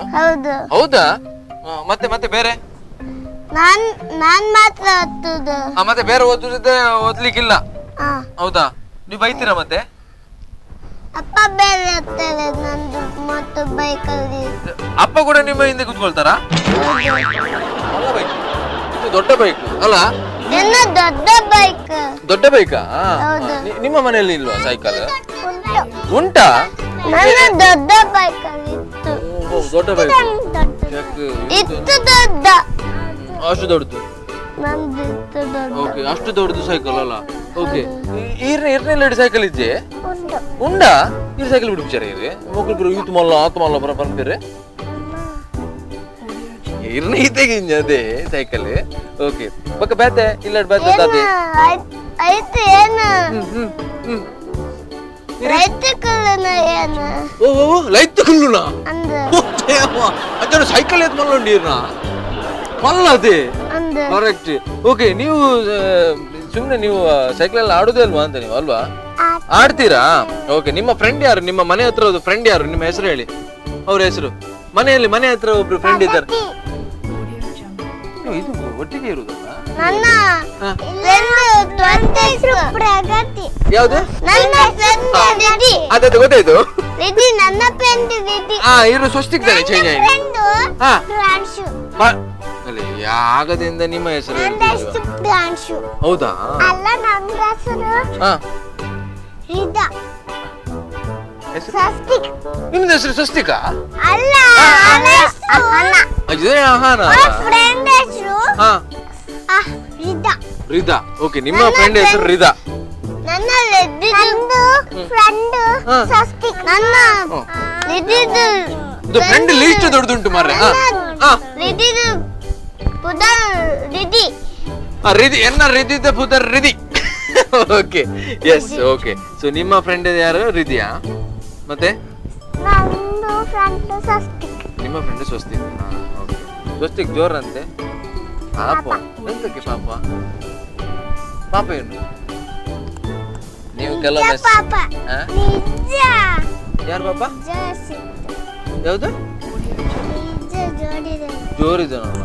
ಹೌದಾ? ಮತ್ತೆ ಮತ್ತೆ ಬೇರೆ ನಾನ್ ಮಾತ್ರ ಒತ್ತುದು. ಮತ್ತೆ ಬೇರೆ ಓದಿದ್ರೆ ಓದ್ಲಿಕ್ಕಿಲ್ಲ. ಹೌದಾ? ನೀವು ಬೈತೀರಾ ಮತ್ತೆ? ಅಪ್ಪ ಬೇರೆ ಓದ್ತಾರೆ, ನಂದು ಮತ್ತು Bike ಅಲ್ಲಿ. ಅಪ್ಪ ಕೂಡ ನಿಮ್ಮ ಹಿಂದೆ ಕುತ್ಕೊಳ್ತಾರಾ? ಮಲ್ಲ ಬೈಕ್ ಇದು, ದೊಡ್ಡ ಬೈಕ್ ಅಲ್ಲ? ನನ್ನ ದೊಡ್ಡ ಬೈಕ್. ದೊಡ್ಡ ಬೈಕಾ? ಹೌದು. ನಿಮ್ಮ ಮನೆಯಲ್ಲಿ ಇಲ್ವಾ ಸೈಕಲ್? ಉಂಟು. ಉಂಟಾ? ನನ್ನ ದೊಡ್ಡ ಬೈಕ್ ಅಲ್ಲಿ ಇತ್ತು. ಓ, ದೊಡ್ಡ ಬೈಕ್. ದೊಡ್ಡ ಇತ್ತು, ದೊಡ್ಡ. ಅಷ್ಟು ದೊಡ್ಡದು? ನಂದು ಇತ್ತು ದೊಡ್ಡ. ಓಕೆ, ಅಷ್ಟು ದೊಡ್ಡದು ಸೈಕಲ್ ಅಲ್ಲ. ಓಕೆ, ಇರ್ನೆಲ್ಲ ಸೈಕಲ್ ಇಜ್ಜೆ? ಉಂಟು. ಉಂಡಾ? ಇರ್ ಸೈಕಲ್ ಬಿಡು ವಿಚಾರ ಇರಿ ಮಕ್ಕಳು ಯೂತ್ ಮಲ್ಲ ಆತ ಮಲ್ಲ ಬರ ಬರ್ತೀರಿ ಇರ್ನ ಈತೆಗೆ ಇಂಜ ಅದೇ ಸೈಕಲ್. ಓಕೆ, ಬಕ್ಕ ಬೇತೆ ಇಲ್ಲ ಬೇತೆ ದಾದೆ? ಆಯ್ತು, ಏನು? ಹ್ಮ್ ಹ್ಮ್ ಹ್ಮ್ ರೈತ ಕುಲ್ಲನ ಏನು? ಓ ಓ ಓ, ಲೈತ್ ಕುಲ್ಲುನಾ? ಅಂದ. ಅಂಚನೆ ಸೈಕಲ್ ಎತ್ ಮಲ್ಲ ಉಂಡು ಇರ್ನ ಮಲ್ಲ ಅದೇ. ಅಂದ. ಕರೆಕ್ಟ್. ಓಕೆ, ನೀವು ಸುಮ್ಮನೆ ನೀವು ಸೈಕಲ್ ಎಲ್ಲ ಆಡೋದೇ ಅಲ್ವಾ ಅಂತ ನೀವು ಅಲ್ವಾ? ಆಡ್ತೀರಾ? ಓಕೆ, ನಿಮ್ಮ ಫ್ರೆಂಡ್ ಯಾರು? ನಿಮ್ಮ ಮನೆ ಹತ್ರ ಫ್ರೆಂಡ್ ಯಾರು? ನಿಮ್ಮ ಹೆಸರು ಹೇಳಿ, ಅವ್ರ ಹೆಸರು. ಮನೆಯಲ್ಲಿ ಮನೆ ಹತ್ರ ಒಬ್ರು ಫ್ರೆಂಡ್ ಇದ್ದಾರೆ. ಇದು ಒಟ್ಟಿಗೆ ಇರುವುದಲ್ಲ? ನನ್ನ ಫ್ರೆಂಡ್ ಹೆಸರು ಪ್ರಗತಿ. ಯಾವ್ದು? ನನ್ನ ಫ್ರೆಂಡ್ ರಿಧಿ. ಅದೇ ಗೊತ್ತಾಯ್ತು. ರಿಧಿ, ನನ್ನ ಫ್ರೆಂಡ್ ರಿಧಿ. ಹಾ, ಇರು ಸ್ವಸ್ತಿಕ್ ತಾನೆ ಚೇಂಜ್ ಆಗಿ. ಫ್ರೆಂಡ್ ಹಾ. ಪ್ರಾಂಶು. ಅಲ್ಲಿ ಯಾಗದಿಂದ ನಿಮ್ಮ ಹೆಸರು ನನ್ನ ಹೇಳ್ತಿಲ್ವಾ? ಹೆಸರು ಪ್ರಾಂಶು. ಹೌದಾ? ಅಲ್ಲ, ನನ್ನ ಹೆಸರು ಹಾ. ರಿದಾ. ಹೆಸರು? ಸ್ವಸ್ತಿಕ್. ನಿಮ್ದು ಹೆಸರು ಸ್ವಸ್ತಿಕಾ? ಅಲ್ಲ, ಅವನ ಹೆಸರು ಅಹನ. ಇದೇ ಆಹಾನ. ಫ್ರೆಂಡ್ ಹೆಸರು ಹಾ. ರಿದಾ. ರಿದಾ, ಓಕೆ. ನಿಮ್ಮ ಫ್ರೆಂಡ್ ಹೆಸರು ರಿದಾ. ನನ್ನ ನಂದು ಫ್ರೆಂಡ್ ಹಾ. ಸ್ವಸ್ತಿಕ್. ನನ್ನ ರಿದಿದು. ಇದು ಫ್ರೆಂಡ್ ಲೀಸ್ಟ್ ದೊಡ್ಡದುಂಟು ಮಾರ್ರೆ. ಹಾ ಹಾ. ರಿದಿದು ಪುದರ್ ರಿದಿ. ಆ, ರಿದಿ ಎನ್ನ ರಿದಿದ್ದ ಪುದರ್ Ridhi. Okay, yes, okay. So ನಿಮ್ಮ ಫ್ರೆಂಡ್ ಯಾರು? ರಿದಿಯಾ? ಮತ್ತೆ? ನಂದು ಫ್ರೆಂಡ್ ಸ್ವಸ್ತಿಕ್. ನಿಮ್ಮ ಫ್ರೆಂಡ್ ಸ್ವಸ್ತಿಕ್. ಓಕೆ, ಸ್ವಸ್ತಿಕ್ ಜೋರಂತೆ. ಪಾಪ ಎಂತಕ್ಕೆ ಪಾಪ? ಪಾಪ ಏನು? ನೀವು ಕೆಲವೊಮ್ಮೆ ನಿಜ ಪಾಪ. ಹಾ? ನಿಜ. ಯಾರು ಪಾಪ? ನಿಜ ಸಿಕ್ತು. ಯಾವುದು? ನಿಜ ಜೋಡಿದೆ. ಜೋರಿದನಲ್ಲ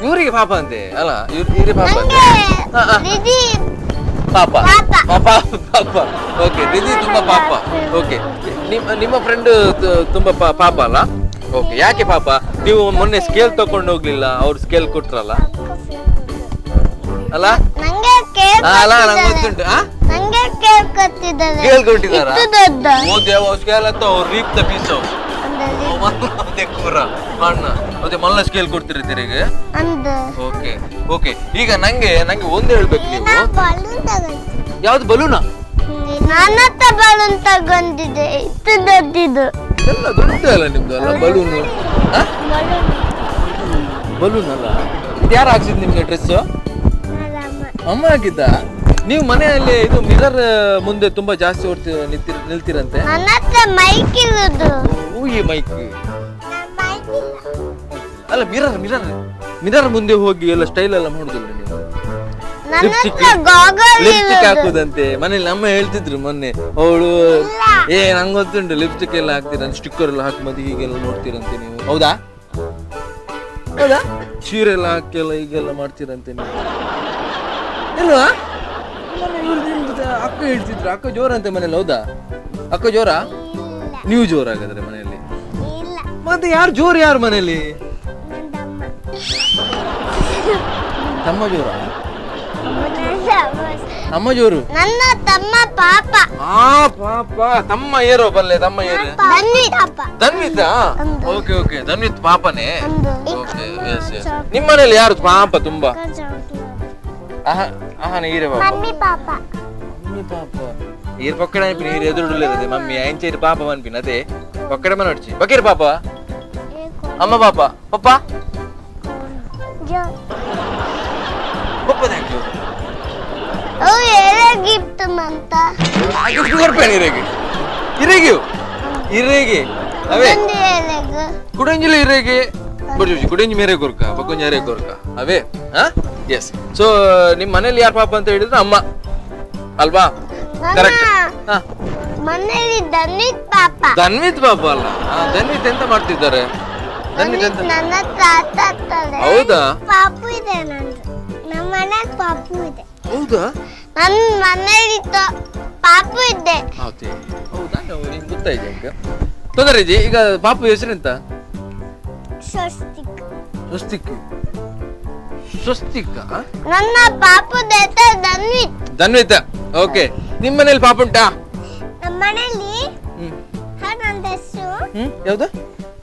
ಇವರಿಗೆ ಪಾಪ ಅಂತೆ ಅಲ್ಲ? ಇವ್ರು ಇವ್ರಿಗೆ ಪಾಪ ಅಂತೆ. ನಂಗೆ ಹಾ, ಹಾ. ರಿದಿ. ಪಾಪ. ಪಾಪ. ಪಾಪ ಪಾಪ. ಓಕೆ, ರಿದಿ ತುಂಬಾ ಪಾಪ. ಓಕೆ, ನಿಮ್ಮ ನಿಮ್ಮ ಫ್ರೆಂಡ್ ತುಂಬಾ ಪಾಪ ಅಲ್ಲ? ಓಕೆ, ಯಾಕೆ ಪಾಪ? ನೀವು ಮೊನ್ನೆ ಸ್ಕೇಲ್ ತಕೊಂಡು ಹೋಗ್ಲಿಲ್ಲ, ಅವ್ರು ಸ್ಕೇಲ್ ಕೊಟ್ರಲ್ಲ ಅಲ್ಲ? ನಂಗೆ ಕೇಕ್. ಆ, ಅಲ್ಲ, ನಂಗೆ ಗೊತ್ತುಂಟು. ಆ? ನಂಗೆ ಕೇಕ್ ಕೊಟ್ಟಿದ್ದಾರೆ. ಸ್ಕೇಲ್ ಕೊಟ್ಟಿದ್ದಾರಾ? ಇತ್ತು ದೊಡ್ಡ. ಓ ದೇವ, ಸ್ಕೇಲ್ ಅಂತ ಅವ್ರು ರೀಪ್ the piece ಅಂದ್ರೆ ಕೂರ ಮಣ್ಣ ಮತ್ತೆ ಮಲ್ಲ ಸ್ಕೇಲ್ ಕೊಡ್ತೀರಿ ತಿರುಗಿ. ಅಂದ. ಓಕೆ ಓಕೆ, ಈಗ ನಂಗೆ ನಂಗೆ ಒಂದು ಹೇಳ್ಬೇಕು ನೀವು. ಬಲೂನ್ ತಗೊಂಡಿದ್ದೆ. ಯಾವ್ದು ಬಲೂನಾ? ನನ್ನ ಹತ್ರ ಬಲೂನ್ ತಗೊಂಡಿದ್ದೆ, ಇತ್ತು ದೊಡ್ಡದು. ಎಲ್ಲ ದೊಡ್ಡ ಅಲ್ಲ ನಿಮ್ದು ಅಲ್ಲ ಬಲೂನು? ಬಲೂನ್ ಅಲ್ಲ ಇದು? ಯಾರು ಹಾಕ್ಸಿದ್ ನಿಮ್ಗೆ ಡ್ರೆಸ್? ಅಮ್ಮ ಹಾಕಿದ್ದ? ನೀವು ಮನೆಯಲ್ಲಿ ಇದು ಮಿರರ್ ಮುಂದೆ ತುಂಬಾ ಜಾಸ್ತಿ ಓಡ್ತಿ ನಿಂತಿರ್ ನಿಲ್ತೀರಂತೆ. ನನ್ನ ಹತ್ರ ಮೈಕ್ ಇರುದು. ಓ, ಈ ಮೈಕ್ ಅಲ್ಲ, mirror mirror mirror ಮುಂದೆ ಹೋಗಿ ಎಲ್ಲ ಸ್ಟೈಲ್ ಎಲ್ಲ ಮಾಡುದಿಲ್ಲ ನೀವು? ನನ್ನ ಲಿಪ್ಸ್ಟಿಕ್ ಹತ್ರ ಗಾಗಲ್ ಲಿಪ್ಸ್ಟಿಕ್ ಇರುದು. ಹಾಕುದಂತೆ ಮನೇಲಿ. ಅಮ್ಮ ಹೇಳ್ತಿದ್ರು ಮೊನ್ನೆ ಅವಳು. ಏ, ನಂಗೆ ಗೊತ್ತುಂಟು, ಲಿಪ್ಸ್ಟಿಕ್ ಎಲ್ಲ ಹಾಕ್ತೀರ, ಸ್ಟಿಕ್ಕರ್ ಎಲ್ಲ ಹಾಕಿ ಮತ್ತೆ ಹೀಗೆಲ್ಲ ನೋಡ್ತೀರಂತೆ ನೀವು. ಹೌದಾ? ಹೌದಾ? ಸೀರೆ ಎಲ್ಲ ಹಾಕಿ ಎಲ್ಲ ಹೀಗೆಲ್ಲ ಮಾಡ್ತೀರಂತೆ ನೀವು, ಇಲ್ವಾ? ಮೊನ್ನೆ ಇವ್ರು ನಿಮ್ದು ಅಕ್ಕ ಹೇಳ್ತಿದ್ರು, ಅಕ್ಕ ಜೋರಂತೆ ಮನೇಲಿ. ಹೌದಾ? ಅಕ್ಕ ಜೋರಾ? ನೀವು ಜೋರಾಗಾದ್ರೆ ಮನೆಯಲ್ಲಿ? ಇಲ್ಲ. ಮತ್ತೆ ಯಾರು ಜೋರು? ಯಾರು ಮನೇಲಿ? ತಮ್ಮ ಜೋರಾ? ಅಮ್ಮ ಜೋರು. ನನ್ನ ತಮ್ಮ ಪಾಪ. ಆ ಪಾಪ ತಮ್ಮ ಏರೋ ಬಲ್ಲೆ ತಮ್ಮ ಏರು. ಧನ್ವಿತ್ ಪಾಪ. ಧನ್ವಿತ್. ಓಕೆ ಓಕೆ, ಧನ್ವಿತ್ ಪಾಪನೇ. ಅಂದು. Okay, S S. ನಿಮ್ಮ ಮನೇಲಿ ಯಾರು ಪಾಪ ತುಂಬಾ? ಆಹಾ ಆಹಾ, ನೀರೇ ಪಾಪ. ಮಮ್ಮಿ ಪಾಪ. ಮಮ್ಮಿ ಪಾಪ. ಈರ್ ಪಕ್ಕಡೆ ಅನ್ಪಿನ, ಈರ್ ಎದುರುಳ್ಳಿರದೆ ಮಮ್ಮಿ ಅಂಚೆ ಪಾಪ ಅನ್ಪಿನ. ಅದೇ ಪಕ್ಕಡೆ ಮನೆ ಹೊಡ್ಚಿ ಬಕೀರ್ ಪಾಪ, ಅಮ್ಮ ಪಾಪ, ಪಪ್ಪ ಪಪ್ಪ thank you. ಅವು ಏರೇ ಗಿಫ್ಟ್ ಮಂತ. ಗಿಫ್ಟ್ ಕೊಡ್ಪೇನೆ ಇರೆಗೆ ಇರೆಗೆ ಇರೆಗೆ ಅವೇ. ಒಂದು ಏರೆಗ್. ಕುಡಂಜಿಲ ಇರೆಗೆ ಬಡ್ಜಿ ಕುಡಂಜಿ ಮೇರೆ ಕೊರ್ಕ ಪಕ್ಕೊಂಜಿ ಅರೆ ಕೊರ್ಕ ಅವೇ. ಹಾ, ಎಸ್. ಸೊ ನಿಮ್ಮ ಮನೇಲಿ ಯಾರು ಪಾಪ ಅಂತ ಹೇಳಿದ್ರೆ ಅಮ್ಮ ಅಲ್ವಾ? ಕರೆಕ್ಟ್. ಹಾ. ಮನೇಲಿ ಧನ್ವಿತ್ ಪಾಪ. ಧನ್ವಿತ್ ಪಾಪ ಅಲ್ಲ? ಆ, ಧನ್ವಿತ್ ಎಂತ ಮಾಡ್ತಿದ್ದಾರೆ ಧನ್ವಿತ್? ಎಂತ? ನನ್ನ ತಾತ ಆಗ್ತಾರೆ. ಹೌದಾ? ಪಾಪು ಇದೆ ನಂದು. ನಮ್ಮ ಮನೇಲಿ ಪಾಪು ಇದೆ. ಹೌದಾ? ನನ್ನ ಮನೇಲಿ ಪಾಪು ಇದೆ. ಹೌದೇ? ಹೌದಾ? ನಾವು ನಿಮ್ಗೆ ಗೊತ್ತಾಯ್ತು ಅಂಕ. ತೊಂದರೆ ಇಜ್ಜಿ. ಈಗ ಪಾಪು ಹೆಸರೆಂತ? ಸ್ವಸ್ತಿಕ್. ಸ್ವಸ್ತಿಕ್. ಸ್ವಸ್ತಿಕ್. ನನ್ನ ಪಾಪು ಹೆಸರು ಧನ್ವಿತ್. ಧನ್ವಿತ, ಓಕೆ. ನಿಮ್ಮ ಮನೇಲಿ ಪಾಪ ಉಂಟಾ? ನಮ್ಮ ಮನೇಲಿ ಹ್ಮ್. ನನ್ನ ಹೆಸರು ಹ್ಮ್, ಯಾವ್ದು?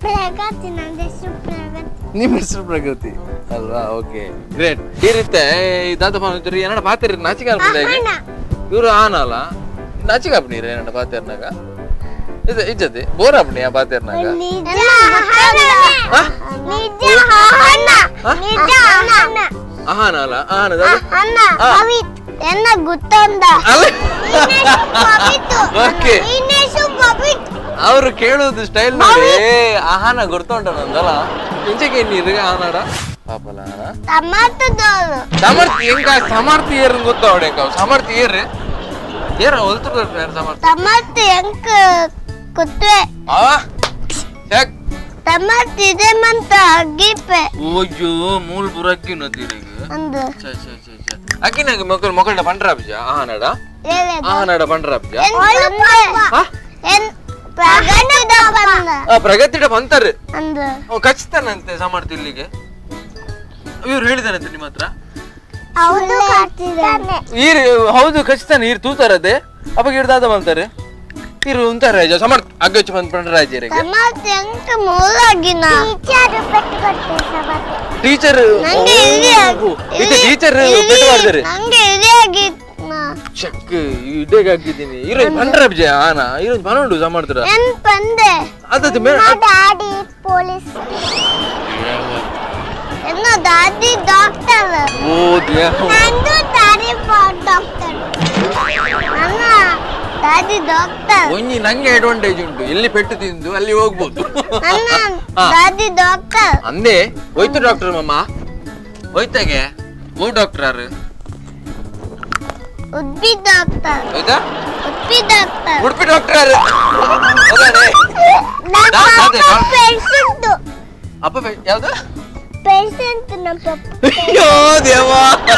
ಪ್ರಗತಿ. ನನ್ನ ಹೆಸರು ಪ್ರಗತಿ. ನಿಮ್ಮ ಹೆಸರು ಪ್ರಗತಿ ಅಲ್ವಾ? Okay, great. ಈ ರೀತಿ ದಾದ ಏನಡ ಪಾತಿರಿ ನಾಚಿಕೆ ಆಗ್ಬಿಡ. ಇವರು ಆನಲ್ಲ ನಾಚಿಕೆ ಆಗ್ಬಿಡಿರಿ ಏನಡ ಪಾತಿರ್ನಾಗ ಇದು ಇಜ್ಜತಿ ಬೋರ್ ಆಗ್ಬಿಡಿ ಆ ಪಾತಿರ್ನಾಗ. ನಿಜ ಅಹನ. ನಿಜ ಅಹನ. ಆಹಾನ ಅಲ್ಲ, ಆಹಾನ. ಅಹನ ಭವಿತ್ ಎನ್ನ ಗೊತ್ತೊಂದ. ಅಲ್ಲ. ಓಕೆ. ಭವಿತ್. ಅವರು ಕೇಳುವುದು ಸ್ಟೈಲ್ ನೋಡಿ ಆಹಾನ ಗೊತ್ತುಂಟ ನಂದಲ್ಲ. ಇಂಚೆಗೆ ನೀರು ಆಹಾನಾಡ ಪಾಪಲ ಆಹಾನ. ಟಮಾಟೋದವರು. ಸಮರ್ಥ ಎಂಕ ಸಮರ್ಥ ಏರ್ ಗೊತ್ತ ಅವಡೆ ಸಮರ್ಥ ಏರ್ ಏರ ಹೊಲ್ತು ಸಮರ್ಥ. ಟಮಾಟೋ ಎಂಕ ಕೊತ್ವೆ. ಆ ಯಾಕ್? ಟಮಾಟೋ ಇದೆ ಮಂತ ಅಗ್ಗಿಪೆ. ಓಯ್ಯೋ ಮೂಲ್ ಬುರಕ್ಕಿ ನದಿರಿಗೆ. ಅಂದು. ಛ ಛ ಛ ಛ ಅಕ್ಕಿನಾಗ ಮಕ್ಕಳು ಮಕ್ಕಳ ಪಂಡ್ರಾಬ್ಜ ಆಹಾನಡ ಆಹಾನಡ ಪಂಡ್ರಾಬ್ಜ. ಆ? ಎನ್ ಪ್ರಗತಿದ ಬಂದ. ಆ ಪ್ರಗತಿಡ ಬಂತಾರೆ. ಅಂದು. ಅವ್ ಕಚ್ತಾನಂತೆ ಸಮರ್ಥ ಇಲ್ಲಿಗೆ. ಇವ್ರು ಹೇಳಿದಾನಂತೆ ನಿಮ್ಮ ಹತ್ರ? ಹೌದು, ಕಚ್ತಾನೆ. ಈರ್ ಹೌದು ಕಚ್ತಾನೆ. ಈರ್ ತೂತಾರದೆ ಅವಾಗ ಹಿಡ್ದಾದ ಬಂತಾರೆ ಇರು ಉಂತಾರೆ ಸಮರ್ಥ ಅಗ್ಗಚ್ಚು ಬಂದ್ ಪಂಡ್ರಾಜರಿಗೆ. ಟಮಾಟೋ ಎಂಕ ಮೂಲಾಗಿನ ಟೀಚರ್ ಪೆಟ್ಟು ಕೊಡ್ತಾರೆ ಸಮರ್ಥ. ಟೀಚರ್ ನಂಗೆ ಇಲ್ಲಿ ಇದು ಟೀಚರ್ ಪೆಟ್ಟು ಮಾಡ್ತಾರೆ. ನಂಗೆ ಇಲ್ಲಿ ಆಗಿತ್ತು. ಚೆಕ್ ಇಡೇಗೆ ಹಾಕಿದ್ದೀನಿ ಇರೋ ಪಂಡ್ರಾಬ್ಜ ಆನ ಇರೋ ಪನ್ನೊಂಡು ಸಮರ್ಥರ. ಎನ್ ಪಂದೆ. ಅದದು ಮೇ ದಾದಿ ಪೊಲೀಸ್, ಎನ್ನ ದಾದಿ ಡಾಕ್ಟರ್. ಓ ದೇವ. ನಂದು ದಾದಿ ಡಾಕ್ಟರ್, ನನ್ನ ದಾದಿ ಡಾಕ್ಟರ್. ಒಂಜಿ ನಂಗೆ ಅಡ್ವಾಂಟೇಜ್ ಉಂಟು, ಎಲ್ಲಿ ಪೆಟ್ಟು ತಿಂದು ಅಲ್ಲಿ ಹೋಗ್ಬೋದು. ನನ್ನ ದಾದಿ ಡಾಕ್ಟರ್. ಅಂದೇ ಹೋಯ್ತು ಡಾಕ್ಟರ್ ಮಮ್ಮ ಹೋಯ್ತಾಗೆ ಓ ಡಾಕ್ಟರ್ ಆರು. ಉಡುಪಿ ಡಾಕ್ಟರ್. ಹೋಯ್ತಾ? ಉಡುಪಿ ಡಾಕ್ಟರ್. ಉಡುಪಿ ಡಾಕ್ಟರ್ ಆರು ಹೌದಾನೆ? ನನ್ನ ದಾದೆ, ಪಪ್ಪ ಪೇಷಂಟ್. ಅಪ್ಪ ಯಾವ್ದು? ಪೇಷಂಟ್ ನಮ್ಮ ಪಪ್ಪ. ಅಯ್ಯೋ ದೇವಾ, ಅಪ್ಪ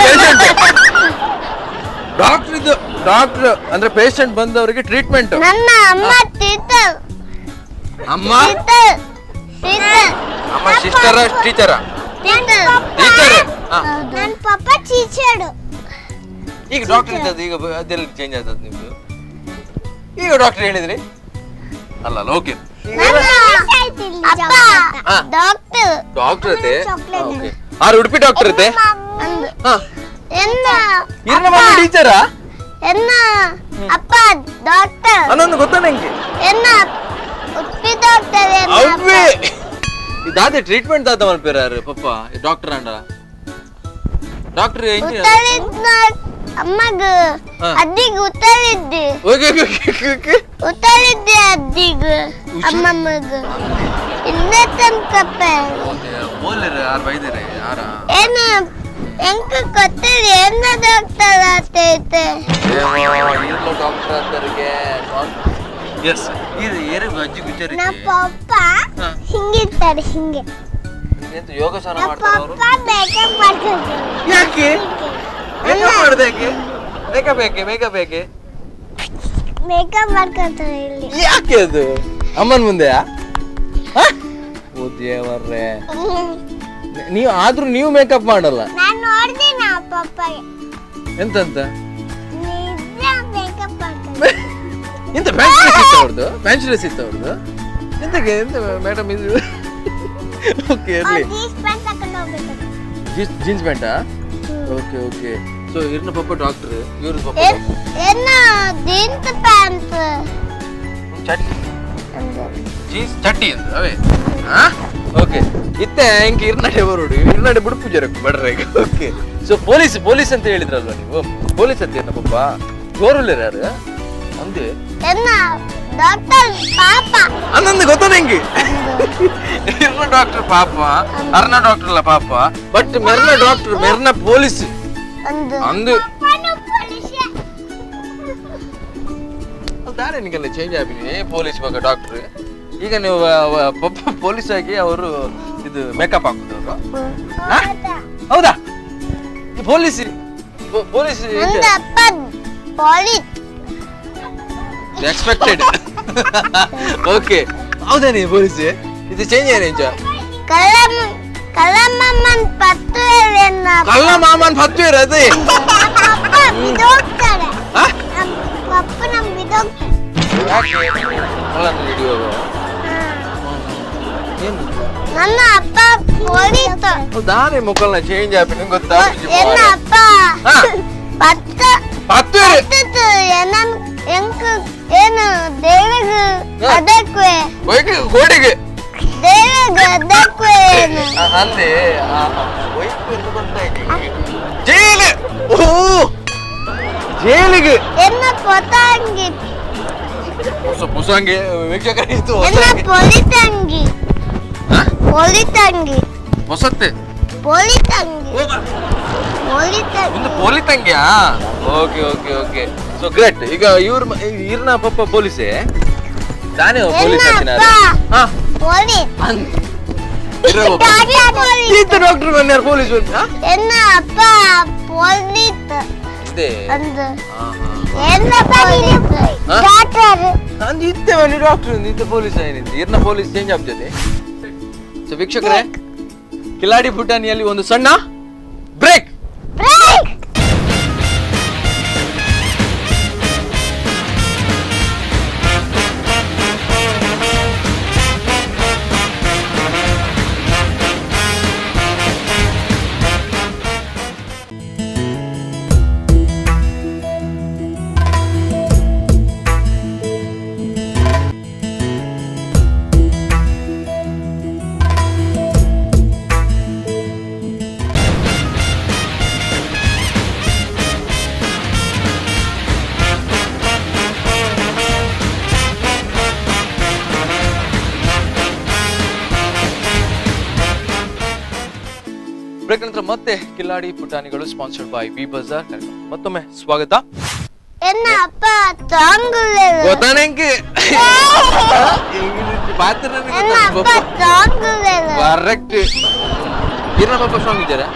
ಪೇಷಂಟ್ ಡಾಕ್ಟರ್. ಇದು ಡಾಕ್ಟರ್ ಅಂದ್ರೆ ಪೇಷಂಟ್ ಬಂದವರಿಗೆ ಟ್ರೀಟ್ಮೆಂಟ್. ನನ್ನ ಅಮ್ಮ ಟೀಚರ್. ಅಮ್ಮ ಟೀಚರ್ ಟೀಚರ್. ಅಮ್ಮ ಸಿಸ್ಟರ್ ಟೀಚರ? ಟೀಚರ್. ಟೀಚರ್. ನನ್ನ ಪಪ್ಪ ಟೀಚರ್. ಈಗ ಡಾಕ್ಟರ್ ಇದ್ದದ್ದು ಈಗ ಅದೆಲ್ಲ ಚೇಂಜ್ ಆದದ್ದು ನಿಮ್ದು. ಈಗ ಡಾಕ್ಟರ್ ಹೇಳಿದ್ರಿ ಅಲ್ಲ ಅಲ್ಲ, ಓಕೆ. ಅಪ್ಪ ಡಾಕ್ಟರ್. ಡಾಕ್ಟರ್ ಐತೆ, ಓಕೆ. ಆರು ಉಡುಪಿ ಡಾಕ್ಟರ್ ಐತೆ. ಹಾ. ಎನ್ನ ಇರ್ನ ಮಮ್ಮಿ ಟೀಚರಾ? ಎನ್ನ ಅಪ್ಪ ಡಾಕ್ಟರ್. ಅನ್ನೊಂದು ಗೊತ್ತಾ ನಂಗೆ? ಎನ್ನ ಉಡುಪಿ ಡಾಕ್ಟರ್ ಎನ್ನ ಅಪ್ಪ. ಅವ್ವೇ ದಾದೆ ಟ್ರೀಟ್ಮೆಂಟ್ ದಾದ ಮಲ್ಪೇರಾರು ಪಪ್ಪ ಡಾಕ್ಟರ್ ಅಂಡ ಡಾಕ್ಟರ್. ಉತ್ತರಿದ್ನ ಅಮ್ಮಗ ಅದ್ದಿಗೆ ಉತ್ತರಿದ್ದಿ. Okay okay okay. ಉತ್ತರಿದ್ದೆ ಅದ್ದಿಗ ಅಮ್ಮಮ್ಮಗ ಇನ್ನ ತನಕಪ್ಪ. ಬೋಲರ್ ಯಾರು ಬೈದರೆ ಯಾರ? ಏನು ಎಂಕ ಗೊತ್ತಿಲ್ಲ ಏನ ಡಾಕ್ಟರ್ ಆತೈತೆ. ಡಾಕ್ಟರ್ ಅಂತರಿಗೆ ಎಸ್ ಇದು ಏರು ಅಜ್ಜಿ ಗುಜರಿ. ನಮ್ಮ ಪಪ್ಪ ಹಿಂಗಿರ್ತಾರೆ ಹಿಂಗೆ. ಎಂತ ಯೋಗಾಸನ ನಮ್ಮ ಮಾಡ್ತಾರೆ ಅವರು? ಪಪ್ಪ ಮೇಕಪ್ ಮಾಡ್ತಾರೆ. ಯಾಕೆ ಮೇಕಪ್ ಮಾಡುದು? ಯಾಕೆ ಮೇಕಪ್? ಯಾಕೆ ಮೇಕಪ್ ಯಾಕೆ? ಮೇಕಪ್ ಮಾಡ್ಕೊತಾರೆ ಇಲ್ಲಿ. ಯಾಕೆ ಅದು ಅಮ್ಮನ ಮುಂದೆಯಾ? ಓ ದೇವರೇ, ನೀವು ಆದ್ರೂ ನೀವು ಮೇಕಪ್ ಮಾಡಲ್ಲ. ನಾನು ನೋಡ್ದೆ ನಾ ಪಪ್ಪಗೆ. ಎಂತಂತ? ನಿಜ ಮೇಕಪ್ ಮಾಡ್ತಾರೆ. ಎಂತ ಪ್ಯಾಂಟ್ ಡ್ರೆಸ್ ಇತ್ತು ಅವ್ರದ್ದು? ಪ್ಯಾಂಟ್ ಡ್ರೆಸ್ ಇತ್ತು ಅವ್ರದ್ದು. ಎಂತಕ್ಕೆ ಎಂತ ಮೇಡಮ್ ಇದು? ಓಕೆ ಇರ್ಲಿ. ಜೀನ್ಸ್ ಪ್ಯಾಂಟ್ ತಕೊಂಡು ಹೋಗ್ಬೇಕು. ಜೀನ್ಸ್ ಪ್ಯಾಂಟಾ? Okay okay. ಸೊ ಇವ್ರನ್ನ ಪಪ್ಪ ಡಾಕ್ಟರ್, ಇವ್ರ ಪಪ್ಪ ಏನ ಜೀನ್ಸ್ ಪ್ಯಾಂಟ್ ಚಟ್ಟಿ ಜೀನ್ಸ್ ಚಟ್ಟಿ ಅಂತ ಅವೇ. ಓಕೆ ಇತ್ತೆ ಇಂಕ ಇರ್ನಾಡೆ ಬರೋಡು ಇರ್ನಾಡೆ ಬಿಡುಪು ಜರಕು ಬಡ್ರೆ. ಓಕೆ ಸೊ ಪೊಲೀಸ್ ಪೊಲೀಸ್ ಅಂತ ಹೇಳಿದ್ರಲ್ವಾ ನೀವು? ಪೊಲೀಸ್ ಅಂತ ಏನ ಪಪ್ಪ ಜೋರುಳ್ಳೇರು ಯಾರು ಅಂದೆ? ಎನ್ನ ಡಾಕ್ಟರ್ ಪಾಪ. ಅನ್ನೊಂದು ಗೊತ್ತಾ ನಂಗೆ? ಇರ್ನ ಡಾಕ್ಟರ್ ಪಾಪ, ಅರ್ನ ಡಾಕ್ಟರ್ ಅಲ್ಲ ಪಾಪ, ಬಟ್ ಮೆರ್ನ ಡಾಕ್ಟರ್ ಮೆರ್ನ ಪೊಲೀಸ್ ಅಂದು. ಅಂದು ದಾರೆ ನಿಮಗೆಲ್ಲ ಚೇಂಜ್ ಆಗಿದೆ ಪೊಲೀಸ್ ಇವಾಗ ಡಾಕ್ಟರ್. ಈಗ ನೀವು ಪಪ್ಪ ಪೊಲೀಸ್ ಆಗಿ ಅವರು ಇದು ಮೇಕಪ್ ಹಾಕುದು ಅವರು. ಹೌದಾ? ಈ ಪೊಲೀಸ್ ಪೊಲೀಸ್ ನಂದು ಅಪ್ಪ ಪೊಲೀಸ್. ಎಕ್ಸ್ಪೆಕ್ಟೆಡ್. Okay ಹೌದಾನೆ ಪೊಲೀಸ್ ಇದು ಚೇಂಜ್ ಏನೇಂಚ ಕಲ್ಲಮ್ಮನ್ ಪತ್ತು ಕಳ್ಳ ಮಾಮನ್ ಪತ್ತು ಇರೋದು ಪಪ್ಪ ಬಿದೋಗ್ತಾರೆ. ಹಾ? ನಮ್ ಪಪ್ಪ ನಮ್ ಬಿದೋಗ್ತಾರೆ. ಯಾಕೆ ಕಳ್ಳನ ಹಿಡಿಯುವಾಗ ಏನು ನನ್ನ ಅಪ್ಪ ಪೊಲೀಸ್. ದಾನೆ ಮುಖಲ್ನ ಚೇಂಜ್ ಆಪಿ ನಿಂಗೆ ಗೊತ್ತಾ? ಎನ್ನ ಅಪ್ಪ ಹಾ. ಪತ್ತು ಪತ್ತು ಪತ್ತು ಏನನ್ ಎಂಕ್ ಏನು ದೇವಿಗೆ ಹಾ. ಅದಕ್ಕೆ ಒಯ್ಗೆ ಗೋಡೆಗೆ ದೇವಿಗೆ ಅದಕ್ಕೆ ಏನು ಅಂದೆ ಒಯ್ಕು ಅಂತ ಗೊತ್ತಾಯ್ತು. ಜೈಲು ಓ ಜೈಲಿಗೆ ಎನ್ನ ಪೊತಂಗಿ ಹೊಸ ಪುಸಂಗಿ ವೀಕ್ಷಕರೇ ಇದು ಹೊಸ ಎನ್ನ ಅಂಗಿ. ಪೊಲಿತಂಗಿ ಹಾ? ಪೊಲಿತಂಗಿ ಹೊಸತ್ತೆ ಪೊಲಿತಂಗಿ ಓ, ಬಾ. ಪೊಲಿತಂಗಿ ಒಂದು police ತಂಗಿಯಾ? Okay okay okay so great. ಈಗ ಇವ್ರ ಇರ್ನ ಪಪ್ಪ ಪೊಲೀಸೇ ತಾನೇ ಪೊಲೀಸ್ ಎನ್ನ ಹಾಕಿನ ಅಪ್ಪ ಹಾ ಪೊಲೀಸ್ ಪೊಲೀಸ್ ಈತ ಡಾಕ್ಟರ್ ಬನ್ನಿ ಪೊಲೀಸ್ ಹಾ ಎನ್ನ ಅಪ್ಪ ಪೊಲೀಸ್ ಇದೆ ಅಂದು ಎನ್ನ ಪೊಲೀಸ್ ಹಾ? ಡಾಕ್ಟರ್ ಅಂದ್ ಇತ್ತೆ ಬನ್ನಿ ಡಾಕ್ಟರ್ ಇತ್ತ ಪೊಲೀಸ್ ಏನಿತ್ತು ಇರ್ನ ಪೊಲೀಸ್ ಚೇಂಜ್ ಆಗ್ತದೆ. ಸೊ ವೀಕ್ಷಕರೇ ಕಿಲಾಡಿ ಪುಟಾಣಿಯಲ್ಲಿ ಒಂದು ಸಣ್ಣ break. Break. Break ನಂತರ ಮತ್ತೆ ಕಿಲಾಡಿ ಪುಟಾಣಿಗಳು sponsored by V Bazaar ಕಾರ್ಯಕ್ರಮ ಮತ್ತೊಮ್ಮೆ ಸ್ವಾಗತ. ಎನ್ನ ಅಪ್ಪ ಸ್ಟ್ರಾಂಗ್ ಗೊತ್ತಾನಂಗೆ ಪಾತ್ರ ಎನ್ನ ಅಪ್ಪ ಸ್ಟ್ರಾಂಗ್ ಕರೆಕ್ಟ್. ಇರ್ನ ಪಾಪ ಸ್ಟ್ರಾಂಗ್ ಇದ್ದಾರೆ.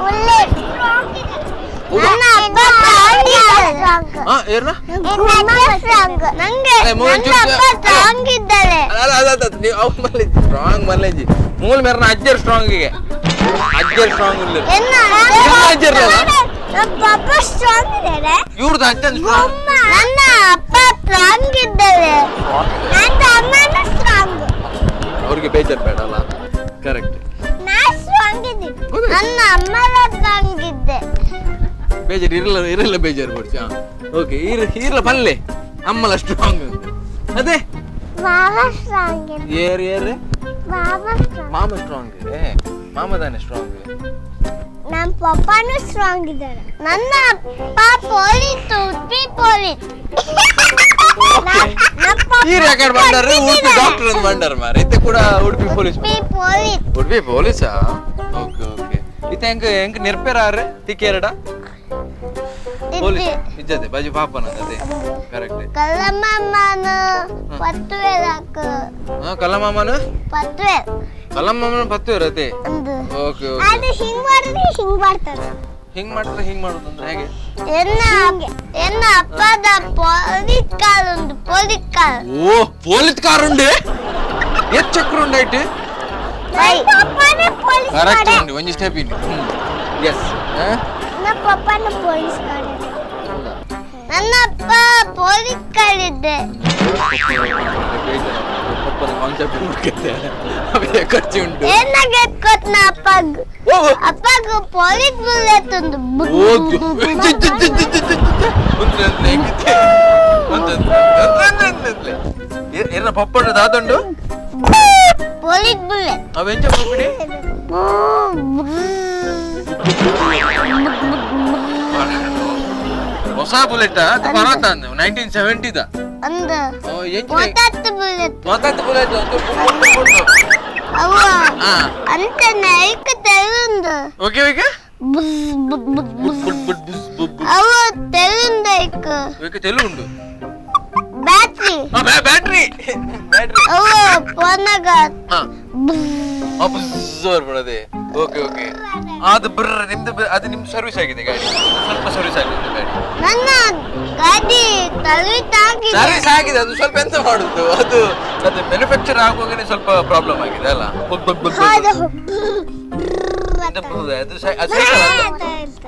ಒಳ್ಳೆ ನನ್ನ ಅಪ್ಪ ಸ್ಟ್ರಾಂಗ್. ಹಾ ಏರ್ನ ಸ್ಟ್ರಾಂಗ್ ನಂಗೆ ಅರೆ, ಮೂವತ್ತು ನನ್ನ ಅಪ್ಪ ಸ್ಟ್ರಾಂಗ್ ಇದ್ದಾಳೆ. ಅಲ್ಲ ಅಲ್ಲ ಅಲ್ಲ ನೀವು ಅವ್ ಮಲ್ಲೇಜಿ ಸ್ಟ್ರಾಂಗ್ ಮಲ್ಲೇಜಿ ಮೂಲ ಮೇರ್ನ ಅಜ್ಜರ್ ಸ್ಟ್ರಾಂಗ್ ಗೆ ಅಜ್ಜರ್ ಸ್ಟ್ರಾಂಗ್ ಇಲ್ಲ ಎನ್ನ ನಿಮ್ಮ ಅಜ್ಜರ್ ಅಲ್ಲ? ನಮ್ಮ ಪಪ್ಪ ಸ್ಟ್ರಾಂಗ್ ಇದ್ದಾರೆ. ಇವ್ರದ್ದು ಅಜ್ಜನ್ ಸ್ಟ್ರಾಂಗ್. ನನ್ನ ಅಪ್ಪ ಸ್ಟ್ರಾಂಗ್ ಇದ್ದಾಳೆ. ನನ್ನ ಅಮ್ಮನೂ ಸ್ಟ್ರಾಂಗ್. ಅವ್ರಿಗೆ ಬೇಜಾರ್ ಬೇಡ ಅಲ್ಲ ಕರೆಕ್ಟ್. ನಾ ಸ್ಟ್ರಾಂಗ್ ಇದ್ದೀನಿ. ಗೊತ್ತಾಯ್ತು. ನನ್ನ ಅಮ್ಮನ ಸ್ಟ್ರಾಂಗ್ ಇದ್ದೆ. ಬೇಜಾರ್ ಇರಲ್ಲ ಇರಲ್ಲ ಬೇಜಾರ್ ಪಡ್ಸಿ. ಹಾ ಓಕೆ ಇರ್ ಇರ್ಲ ಪಲ್ಲೆ ಅಮ್ಮಲ ಸ್ಟ್ರಾಂಗ್ ಅದೇ ಮಾವ ಸ್ಟ್ರಾಂಗ್. ಏರ್ ಏರ್ ಮಾವ ಸ್ಟ್ರಾಂಗ್. ಮಾಮ ಸ್ಟ್ರಾಂಗ್ ಇದೆ ಮಾಮ ತಾನೆ ಸ್ಟ್ರಾಂಗ್. ನಮ್ಮ ಪಪ್ಪಾನು ಸ್ಟ್ರಾಂಗ್ ಇದ್ದಾರೆ. ನನ್ನ ಅಪ್ಪ police, Udupi police. ಈ ರೆಕಾರ್ಡ್ ಬಂಡಾರ ಉಡುಪಿ ಡಾಕ್ಟರ್ ಅಂತ ಬಂಡಾರ ಮಾರ ಇತ್ತೆ ಕೂಡ Udupi police. Udupi police. Udupi ಪೊಲೀಸಾ? Okay okay ಇತ್ತೆ ಹೆಂಗ್ ಹೆಂಗ್ ನಿರ್ಪೇರ ಆರೆ ತಿಕ್ಕೇರಡ ಪೊಲೀಸ್ ಇಜ್ಜದೆ ಬಾಜು ಪಾಪನ ಅದೇ ಕರೆಕ್ಟ್. ಕಲ್ಲಮ್ಮನ ಪತ್ತುವೆ ಹಾಕು. ಹಾ ಕಲ್ಲಮಾಮನ ಪತ್ತುವೆ ಕಲ್ಲಮಾಮನ ಪತ್ತು ಇರತ್ತೆ. ಒಂದು ಓಕೆ ಓಕೆ ಅದು ಹಿಂಗ್ ಮಾಡಿದ್ರೆ ಹಿಂಗ್ ಮಾಡ್ತಾರೆ. ಹಿಂಗ್ ಮಾಡಿದ್ರೆ ಹಿಂಗ್ ಮಾಡೋದು ಅಂದ್ರೆ ಹೇಗೆ? ಎನ್ನ ಎನ್ನ ಅಪ್ಪದ ಪೊಲೀಸ್ ಕಾರ್ ಒಂದು police car. ಓ ಪೊಲೀಸ್ ಕಾರ್ ಉಂಡೆ ಎತ್ ಚಕ್ರ ಉಂಡಾಯ್ತು ಪಪ್ಪಾನ ಪೊಲೀಸ್ ಕರೆಕ್ಟ್ ಉಂಡು ಒಂಜಿ ಸ್ಟೆಪ್ ಇನ್ನು ಎಸ್. ನನ್ನ ಪಪ್ಪಾನ ಪೊಲೀಸ್ ಕಾರ್. ನನ್ನ ಅಪ್ಪ ಪೊಲೀಸ್ ಕಾರ್ ಇದೆ. ಪಪ್ಪನ ಕಾನ್ಸೆಪ್ಟ್ ಹುಡುಕುತ್ತೆ ಅವೇ ಖರ್ಚು ಉಂಟು. ಏನಾಗೆ ಕೊಟ್ನ ಅಪ್ಪಗ್ ಓ ಅಪ್ಪಗ್ ಪೊಲೀಸ್ ಬುಲೆಟ್ ಒಂದು ಓ ಎನ್ನ ಪಪ್ಪಂಡು ದಾದುಂಡು ಪೊಲೀಸ್ ಬುಲೆಟ್. ಅವೆಂಚ ಪಪ್ಪಿಡಿ ಹೊಸ ಬುಲೆಟ್ ಅದು ಬರತ್ತ 1970 the ಒಂದು ಎಂಚ ಗೊತ್ತಾತು ಬುಲೆಟ್. ಗೊತ್ತಾತು ಬುಲೆಟ್ ಒಂದು ಅವ ಹಾ ಅಂತ ನೈಕ್ ತೆಲುಂದು okay okay bus book book ಬುಟ್ ಬುಟ್ ಬುಟ್ ಬುಸ್ ಬುಟ್ ಬುಟ್. ಅವ ತೆಲುಂದು ಐಕ್ ಓಕೆ ತೆಲು ಉಂಡು battery battery battery ಅವ ಪೋನಾಗ ಹಾ ಬುಸ್ ಬರ್ಬಿಡದೆ. ಓಕೆ ಓಕೆ, ಅದು ಬ್ರ ನಿಮ್ದು ಅದು ನಿಮ್ದು ಸರ್ವಿಸ್ ಆಗಿದೆ ಗಾಡಿ, ಸ್ವಲ್ಪ ಸರ್ವಿಸ್ ಆಗಿದೆ ಗಾಡಿ. ನನ್ನ ಗಾಡಿ ಸರ್ವಿಸ್ ಆಗಿದೆ. ಸರ್ವಿಸ್ ಆಗಿದೆ, ಅದು ಸ್ವಲ್ಪ ಎಂತ ಮಾಡುದು, ಅದು ಅದು ಮ್ಯಾನುಫ್ಯಾಕ್ಚರ್ ಆಗುವಾಗನೇ ಸ್ವಲ್ಪ ಪ್ರಾಬ್ಲಮ್ ಆಗಿದೆ ಅಲ್ಲ? ಬಗ್ ಬಗ್ ಬಗ್ ಬಗ್. ಹೌದು. ಎಂತ ಬರುದು? ಅದು ಅದು ಸೈಕಲ್ ಅಲ್ಲ.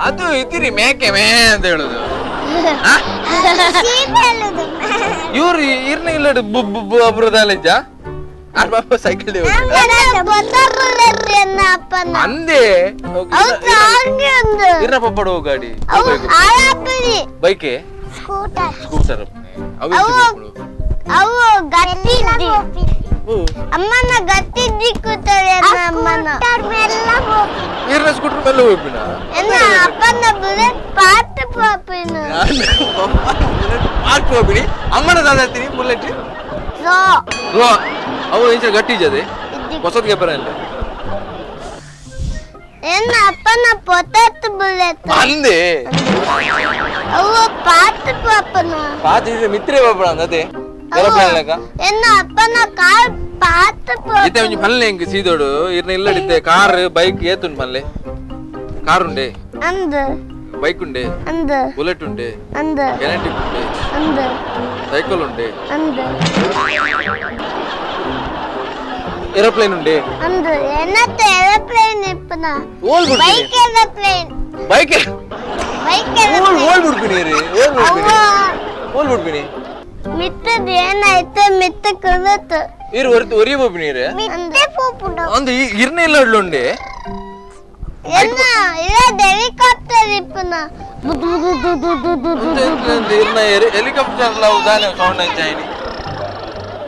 ಅದು ಇದ್ದೀರಿ ಮೇಕೆ ಮೇ ಅಂತ ಹೇಳುದು. ಇವ್ರು ಇರ್ನ ಇಲ್ಲ ಬುಬ್ಬು ಅಬ್ರದಾಲಿಜ್ಜ ಅರ್ಬ ಸೈಕಲ್ ಅಂದೆ. ಇರ್ನ ಪಪ್ಪಡು ಗಾಡಿ ಬೈಕೆ ಸ್ಕೂಟರ್ ಸ್ಕೂಟರ್ ಅವು ಗಟ್ಟಿದ್ದಿ ಅಮ್ಮನ ಗಟ್ಟಿದ್ದಿ ಕೂತಾರೆ ಅಮ್ಮನ. ಇರ್ನ ಸ್ಕೂಟರ್ ಮೇಲೆ ಹೋಗ್ಬಿನ ಎನ್ನ ಅಪ್ಪನ ಬುಲೆಟ್ ಪಾಟ್ ಪಾಪಿನ ಪಾಟ್ ಹೋಗ್ಬಿಡಿ ಅಮ್ಮನ ದಾದಾತೀನಿ ಬುಲೆಟ್ ಸೊ ಅವು ಇಂಚ ಗಟ್ಟಿ ಇದ್ದದೆ ಹೊಸದ್ಗೆ ಬರಲ್ಲ. ಎನ್ನ ಅಪ್ಪನ ಪೊತತ್ ಬುಲೆಟ್ ಅಂದೆ. ಅವು ಪಾಟ್ ಪಾಪನ ಪಾತ್ ಇದ್ರೆ ಮಿತ್ರೆ ಬಾಪಡ ಅದೇ ಏರೋಪ್ಲೇನ್ ಲೆಕ್ಕ. ಎನ್ನ ಅಪ್ಪನ ಕಾರ್ ಪಾಟ್ ಪಾಪ. ಇತ್ತೆ ಒಂಜಿ ಪಲ್ಲೆ ಎಂಕ್ ಸೀದೋಡು ಇರ್ನ ಇಲ್ಲಡಿತ್ತೆ ಕಾರ್ ಬೈಕ್ ಏತುಂಡು ಪಲ್ಲೆ? ಕಾರ್ ಉಂಡೆ, ಅಂದು ಬೈಕ್ ಉಂಡೆ, ಅಂದು ಬುಲೆಟ್ ಉಂಡೆ, ಅಂದು ಕೆನೆಟಿಕ್ ಉಂಡೆ, ಅಂದು ಸೈಕಲ್ ಉಂಡೆ, ಅಂದು ಏರೋಪ್ಲೇನ್ ಉಂಡೆ, ಅಂದು ಎನ್ನತ್ತ ಏರೋಪ್ಲೇನ್ ಇಪ್ಪನ ಓಲ್ ಬಿಡ್ತೀನಿ bike aeroplane bike bike ಓಲ್ ಓಲ್ ಬಿಡ್ತೀನಿ ರೀ, ಓಲ್ ಬಿಡ್ತೀನಿ, ಓಲ್ ಬಿಡ್ತೀನಿ. ಮಿತ್ತದ ಏನಾಯ್ತು ಮಿತ್ತ ಕುಲತು ಇರು ಒರ್ತು ಒರಿಯ ಬೋಪಿನಿ ರೀ ಮಿತ್ತೆ ಪೋಪುಂಡು ಅಂದು ಇರ್ನ ಇಲ್ಲ ಉಂಡೆ. ಎನ್ನ ಇಲ್ಲ ಹೆಲಿಕಾಪ್ಟರ್ ಇಪ್ಪನ ಇರ್ನ ಹೆಲಿಕಾಪ್ಟರ್ ದಾನೆ ಸೌಂಡ್ ಅಂಚಾಯಿನಿ.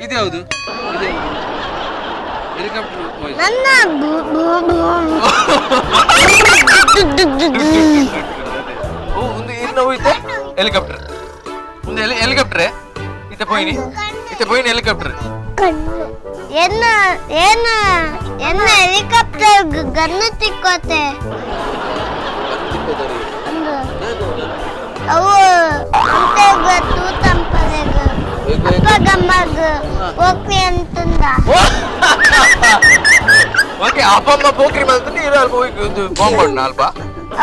ಇದು ಯಾವುದು? ಇದು ಹೆಲಿಕಾಪ್ಟರ್ ವಾಯ್ಸ್. ನನ್ನ ಓ ಒಂದು ಇರ್ನ ಹೋಯ್ತೆ ಹೆಲಿಕಾಪ್ಟರ್, ಒಂದು ಹೆಲಿಕಾಪ್ಟರ್ ಇತ್ತೆ ಪೋಯಿನಿ, ಇತ್ತೆ ಪೋಯಿನಿ ಹೆಲಿಕಾಪ್ಟರ್. ಎನ್ನ ಏನ ಎನ್ನ ಹೆಲಿಕಾಪ್ಟರ್ ಗನ್ನು ತಿಕ್ಕೋತೆ ಅಂದು ಅವು ಅಂತೆಗ ತೂತಂಪಲೆಗ ಅಪ್ಪ ಗಮ್ಮಗ ಓಕೆ ಅಂತಂದ. ಓಕೆ, ಅಪ್ಪ ಅಮ್ಮ ಪೋಕ್ರಿ ಮಾಡ್ತಾನೆ ಇರೋ ಅಲ್ಪ ಹೋಗಿ ಒಂದು ಬಾಂಬ್ ಹೊಡ್ನ ಅಲ್ಪ.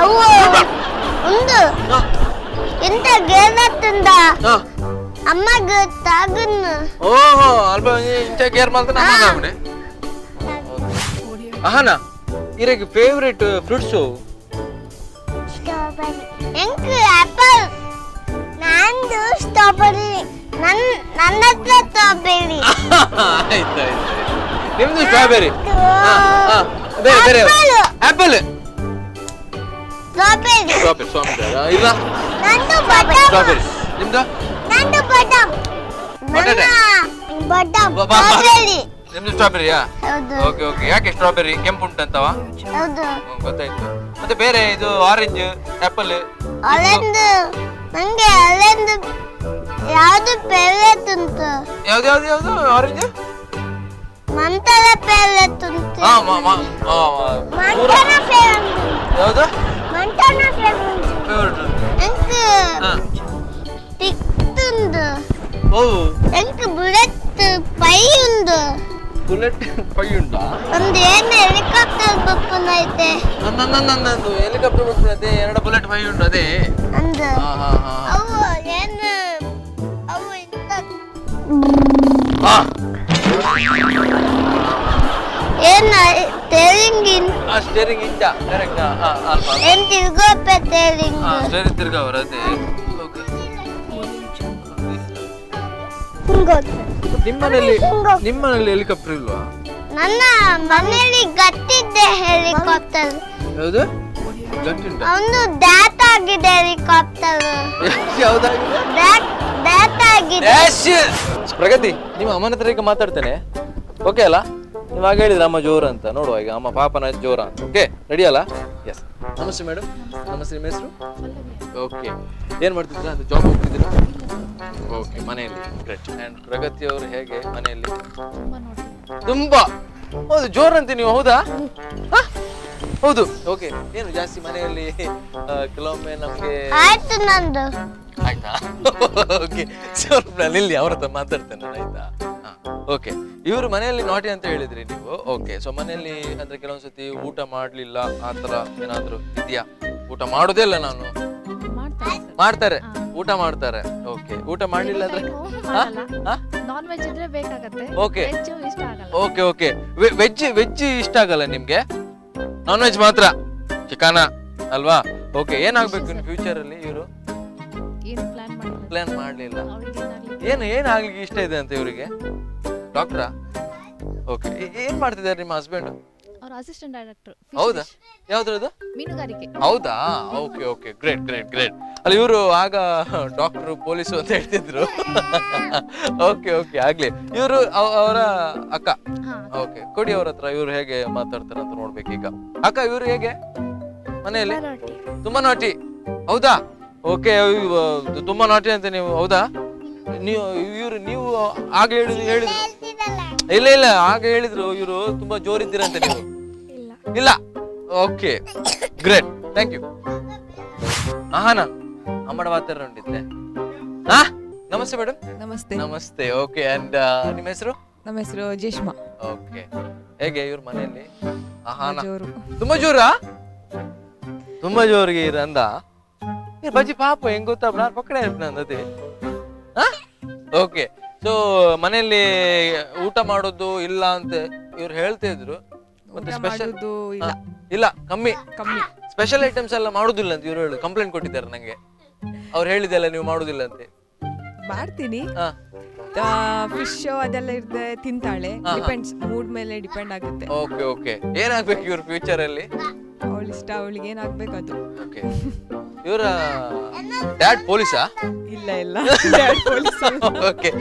ಅವು ಒಂದು ಎಂತ ಗೇಲತ್ತಂದ ಅಮ್ಮಗ ತಾಗನ್ನು. ಓಹೋ ಅಲ್ಪ ಇಂಚ ಕೇರ್ ಮಾಡ್ತಾನೆ ಅಮ್ಮ ಕಾಮನೆ. ಅಹನಾ ಇರಗೆ ಫೇವರೇಟ್ ಫ್ರೂಟ್ಸು? ಸ್ಟ್ರಾಬೆರಿ ಎಂಕ್ ಆಪಲ್ ನಂದು ಸ್ಟ್ರಾಬೆರಿ ನನ್ನ ನನ್ನ ಹತ್ರ ಸ್ಟ್ರಾಬೆರಿ. ಆಯ್ತು ಆಯ್ತು, ನಿಮ್ದು ಸ್ಟ್ರಾಬೆರಿ. ಬೇರೆ ಬೇರೆ? ಆಪಲ್, ಸ್ಟ್ರಾಬೆರಿ, ಸ್ಟ್ರಾಬೆರಿ ಸ್ವಾಮಿ ಇಲ್ಲ ನಂದು ಬಾದಾಮ್. ಸ್ಟ್ರಾಬೆರಿ. ನಿಮ್ದು? ನಂದು ಬಾದಾಮ್. ಬಟಾಟೆ. ನನ್ನ ಬಾದಾಮ್. ಸ್ಟ್ರಾಬೆರಿ. ನಿಮ್ದು ಸ್ಟ್ರಾಬೆರಿಯಾ? ಹೌದು. ಓಕೆ ಓಕೆ, ಯಾಕೆ ಸ್ಟ್ರಾಬೆರಿ? ಕೆಂಪು ಉಂಟಂತವಾ? ಹೌದು. ಗೊತ್ತಾಯ್ತು. ಮತ್ತೆ ಬೇರೆ ಇದು ಆರೆಂಜ್, ಆಪಲ್? ಅಲ್ಲೊಂದು ನಂಗೆ ಅಲ್ಲೊಂದು ಯಾವ್ದು ಫೇವ್ರೇಟ್ ಉಂಟು? ಯಾವ್ದು ಯಾವ್ದು ಯಾವ್ದು? ಆರೆಂಜ್ ಮಂತರ ಫೇವ್ರೇಟ್ ಉಂಟು. ಹಾ ಮಾ ಮಾ ಮಂಟನ ಫೇವ್ರೇಟ್. ಯಾವ್ದು ಮಂಟನ ಫೇವ್ರೇಟ್. ಫೇವರೇಟ್ ಉಂಟು? ಎಂಕ್ ಹಾ. ತಿಕ್ತುಂಡು. ಓ ಎಂಕ್ ಬುಲೆಟ್ ಪೈ ಉಂಡು. ಬುಲೆಟ್ ಪೈ ಉಂಟಾ? ಒಂದು ಏನು ಹೆಲಿಕಾಪ್ಟರ್ ಬಪ್ಪನ ಐತೆ. ನನ್ನ ನಂದು ಹೆಲಿಕಾಪ್ಟರ್ ಬಪ್ಪನ ಅದೇ, ಎರಡು ಬುಲೆಟ್ ಪೈ ಉಂಟು ಅದೇ. ಅಂದು ಹಾ ಹಾ ಹಾ. ಅವು ಏನು ಅವು ಇಂತ ಹಾ ಏನು ತೇರಿಂಗ್ ಆ ಸ್ಟೇರಿಂಗ್ ಇಂಚ ಕರೆಕ್ಟ್. ಹಾ ಅಲ್ಪ ಏನ್ ತಿರ್ಗೋಪೆ ತೇರಿಂಗ್. ಹಾ ಸ್ಟೇರಿಂಗ್ ತಿರ್ಗಾವರ ಅದೇ. ಓಕೆ, ನಿಮ್ಮನೇಲಿ ನಿಮ್ಮನೇಲಿ ಹೆಲಿಕಾಪ್ಟರ್ ಇಲ್ವಾ? ನನ್ನ ಮನೇಲಿ ಗಟ್ಟಿದ್ದೆ ಹೆಲಿಕಾಪ್ಟರ್. ಯಾವುದು ಗಟ್ಟಿ ಉಂಟಾ? ಅವನು ಡ್ಯಾತ್ ಆಗಿದೆ ಹೆಲಿಕಾಪ್ಟರ್. ಯಾವ್ದಾಗಿದೆ? ಡ್ಯಾತ್ ಡ್ಯಾತ್ ಆಗಿದೆ. ಡ್ಯಾಶ್. ಪ್ರಗತಿ, ನಿಮ್ಮ ಅಮ್ಮನ ಹತ್ರ ಈಗ ಮಾತಾಡ್ತೇನೆ, ಓಕೆ ಅಲ್ಲ? ನೀವು ಆಗ ಹೇಳಿದ್ರೆ ಅಮ್ಮ ಜೋರು ಅಂತ, ನೋಡುವ ಈಗ ಅಮ್ಮ ಪಾಪನ ಜೋರ ಅಂತ. ಓಕೆ, ರೆಡಿ ಅಲ್ಲ? ಎಸ್. ನಮಸ್ತೆ ಮೇಡಮ್. ನಮಸ್ತೆ, ನಿಮ್ಮ ಹೆಸರು? ಓಕೆ, ಏನು ಮಾಡ್ತಿದ್ದೀರಾ? ಅದು ಜಾಬ್ ಹೋಗ್ತಿದ್ದೀರಾ? ಓಕೆ, ಮನೆಯಲ್ಲಿ. ಗ್ರೇಟ್. ಆ್ಯಂಡ್ ಪ್ರಗತಿ ಅವರು ಹೇಗೆ ಮನೆಯಲ್ಲಿ? ತುಂಬಾ ಹೌದು ಜೋರಂತೆ ನೀವು, ಹೌದಾ? ಹೌದು. ಓಕೆ, ಏನು ಜಾಸ್ತಿ ಮನೆಯಲ್ಲಿ ಕೆಲವೊಮ್ಮೆ ನಮಗೆ ಆಯ್ತು ನಂದು. ಆಯ್ತಾ? ಓಕೆ, ಸ್ವಲ್ಪ ನಾನು ಇಲ್ಲಿ ಅವ್ರ ಹತ್ರ ಮಾತಾಡ್ತೇನೆ ನಾನು, ಆಯ್ತಾ? ಓಕೆ, ಇವರು ಮನೆಯಲ್ಲಿ ನಾಟಿ ಅಂತ ಹೇಳಿದ್ರಿ ನೀವು. ಓಕೆ, ಸೊ ಮನೆಯಲ್ಲಿ ಅಂದ್ರೆ ಕೆಲವೊಂದ್ಸತಿ ಊಟ ಮಾಡ್ಲಿಲ್ಲ ಆ ತರ ಏನಾದ್ರು ಇದೆಯಾ? ಊಟ ಮಾಡೋದೇ ಇಲ್ಲ ನಾನು. ಮಾಡ್ತಾರೆ ಸರ್. ಮಾಡ್ತಾರೆ, ಊಟ ಮಾಡ್ತಾರೆ. ಓಕೆ, ಊಟ ಮಾಡ್ಲಿಲ್ಲ ಅಂದ್ರೆ ನಾನ್ ವೆಜ್ ಇದ್ರೆ ಬೇಕಾಗತ್ತೆ. ಓಕೆ. ವೆಜ್ ಇಷ್ಟ ಆಗಲ್ಲ. ಓಕೆ ಓಕೆ, ವೆಜ್ ವೆಜ್ ಇಷ್ಟ ಆಗಲ್ಲ ನಿಮ್ಗೆ, ನಾನ್ ವೆಜ್ ಮಾತ್ರ, ಚಿಕನ ಅಲ್ವಾ? ಓಕೆ, ಏನಾಗ್ಬೇಕು ಇನ್ ಫ್ಯೂಚರ್ ಅಲ್ಲಿ ಇವರು? ಏನು ಪ್ಲಾನ್ ಮಾಡಿಲ್ಲ. ಪ್ಲಾನ್ ಮಾಡ್ಲಿಲ್ಲ. ಅವ್ರಿಗೆ ಏನಾಗ್ಲಿ. ಏನು ಏನ್ ಆಗ್ಲಿಕ್ಕೆ ಇಷ್ಟ ಇದೆ ಅಂತ ಇವರಿಗೆ? ಡಾಕ್ಟ್ರಾ? ಓಕೆ, ಏನ್ ಮಾಡ್ತಿದ್ದಾರೆ ನಿಮ್ಮ ಹಸ್ಬೆಂಡ್? ಅವ್ರ ಅಸಿಸ್ಟೆಂಟ್ ಡೈರೆಕ್ಟರ್. ಹೌದಾ? ಯಾವ್ದ್ರದ್ದು? ಮೀನುಗಾರಿಕೆ. ಹೌದಾ? Okay okay, great great great. ಅಲ್ಲ, ಇವರು ಆಗ ಡಾಕ್ಟ್ರು ಪೊಲೀಸು ಅಂತ ಹೇಳ್ತಿದ್ರು. ಓಕೆ ಓಕೆ, ಆಗ್ಲಿ. ಇವರು ಅವರ ಅಕ್ಕ? ಹಾ. ಓಕೆ, ಕೊಡಿ ಅವ್ರ ಹತ್ರ, ಇವ್ರು ಹೇಗೆ ಮಾತಾಡ್ತಾರೆ ಅಂತ ನೋಡ್ಬೇಕು ಈಗ. ಅಕ್ಕ, ಇವ್ರು ಹೇಗೆ ಮನೆಯಲ್ಲಿ? ತುಂಬಾ ನಾಟಿ. ಹೌದಾ? ಓಕೆ, ತುಂಬಾ ನಾಟಿ ಅಂತ ನೀವು, ಹೌದಾ? ನೀವು ಇವ್ರು ನೀವು ಆಗ ಹೇಳಿದ್ರು ಹೇಳಿದ್ರು ಇಲ್ಲ ಇಲ್ಲ, ಆಗ ಹೇಳಿದ್ರು ಇವರು ತುಂಬಾ ಜೋರಿದ್ದೀರಂತೆ ನೀವು. ಇಲ್ಲ. ಇಲ್ಲ. Okay, great, thank you. ಆಹಾನ ಅಮ್ಮಡ ವಾತಾವರಣ ಉಂಟಿದ್ದೆ. ಹಾ, ನಮಸ್ತೆ ಮೇಡಮ್. ನಮಸ್ತೆ. ನಮಸ್ತೆ. ಓಕೆ, ಅಂಡ್ ನಿಮ್ಮ ಹೆಸರು? ನಮ್ಮ ಹೆಸರು ಜೇಷ್ಮಾ. ಓಕೆ, ಹೇಗೆ ಇವ್ರ ಮನೆಯಲ್ಲಿ ಆಹಾನ? ಜೋರು. ತುಂಬಾ ಜೋರಾ? ತುಂಬಾ ಜೋರಿಗೆ ಇರ ಅಂದ. ಏ, ಬಜ್ಜಿ ಪಾಪ ಹೆಂಗ್ ಗೊತ್ತಾ, ನಾನು ಪಕ್ಕಡೆ ಅಂದತಿ. ಓಕೆ, ಸೊ ಮನೆಯಲ್ಲಿ ಊಟ ಮಾಡೋದು ಇಲ್ಲ ಅಂತ ಇವ್ರು ಹೇಳ್ತಾ ಇದ್ರು. ಮತ್ತೆ ಊಟ ಸ್ಪೆಷಲ್ ಮಾಡೋದು ಇಲ್ಲ. ಇಲ್ಲ, ಕಮ್ಮಿ. ಕಮ್ಮಿ. ಸ್ಪೆಷಲ್ ಐಟಮ್ಸ್ ಎಲ್ಲ ಮಾಡುದಿಲ್ಲ ಅಂತ ಇವ್ರು ಹೇಳು ಕಂಪ್ಲೇಂಟ್ ಕೊಟ್ಟಿದ್ದಾರೆ ನಂಗೆ. ಅವ್ರು ಹೇಳಿದೆಲ್ಲ ನೀವು ಮಾಡುದಿಲ್ಲ ಅಂತ. ಮಾಡ್ತೀನಿ. ಹಾ. ಫಿಶ್ ಅದೆಲ್ಲ ಇರ್ದೆ ತಿಂತಾಳೆ. ಡಿಪೆಂಡ್ಸ್, ಮೂಡ್ ಮೇಲೆ ಡಿಪೆಂಡ್ ಆಗುತ್ತೆ. ಓಕೆ ಓಕೆ, ಏನಾಗ್ಬೇಕು ಇವ್ರ ಫ್ಯೂಚರ್ ಅಲ್ಲಿ? ಅವಳ ಇಷ್ಟ, ಅವಳಿಗೆ ಏನಾಗ್ಬೇಕು ಅದು. ಓಕೆ, ಇವರ ಡ್ಯಾಡ್ ಪೊಲೀಸಾ? ಇಲ್ಲ ಇಲ್ಲ, Dad police ಅಲ್ಲ. ಓಕೆ,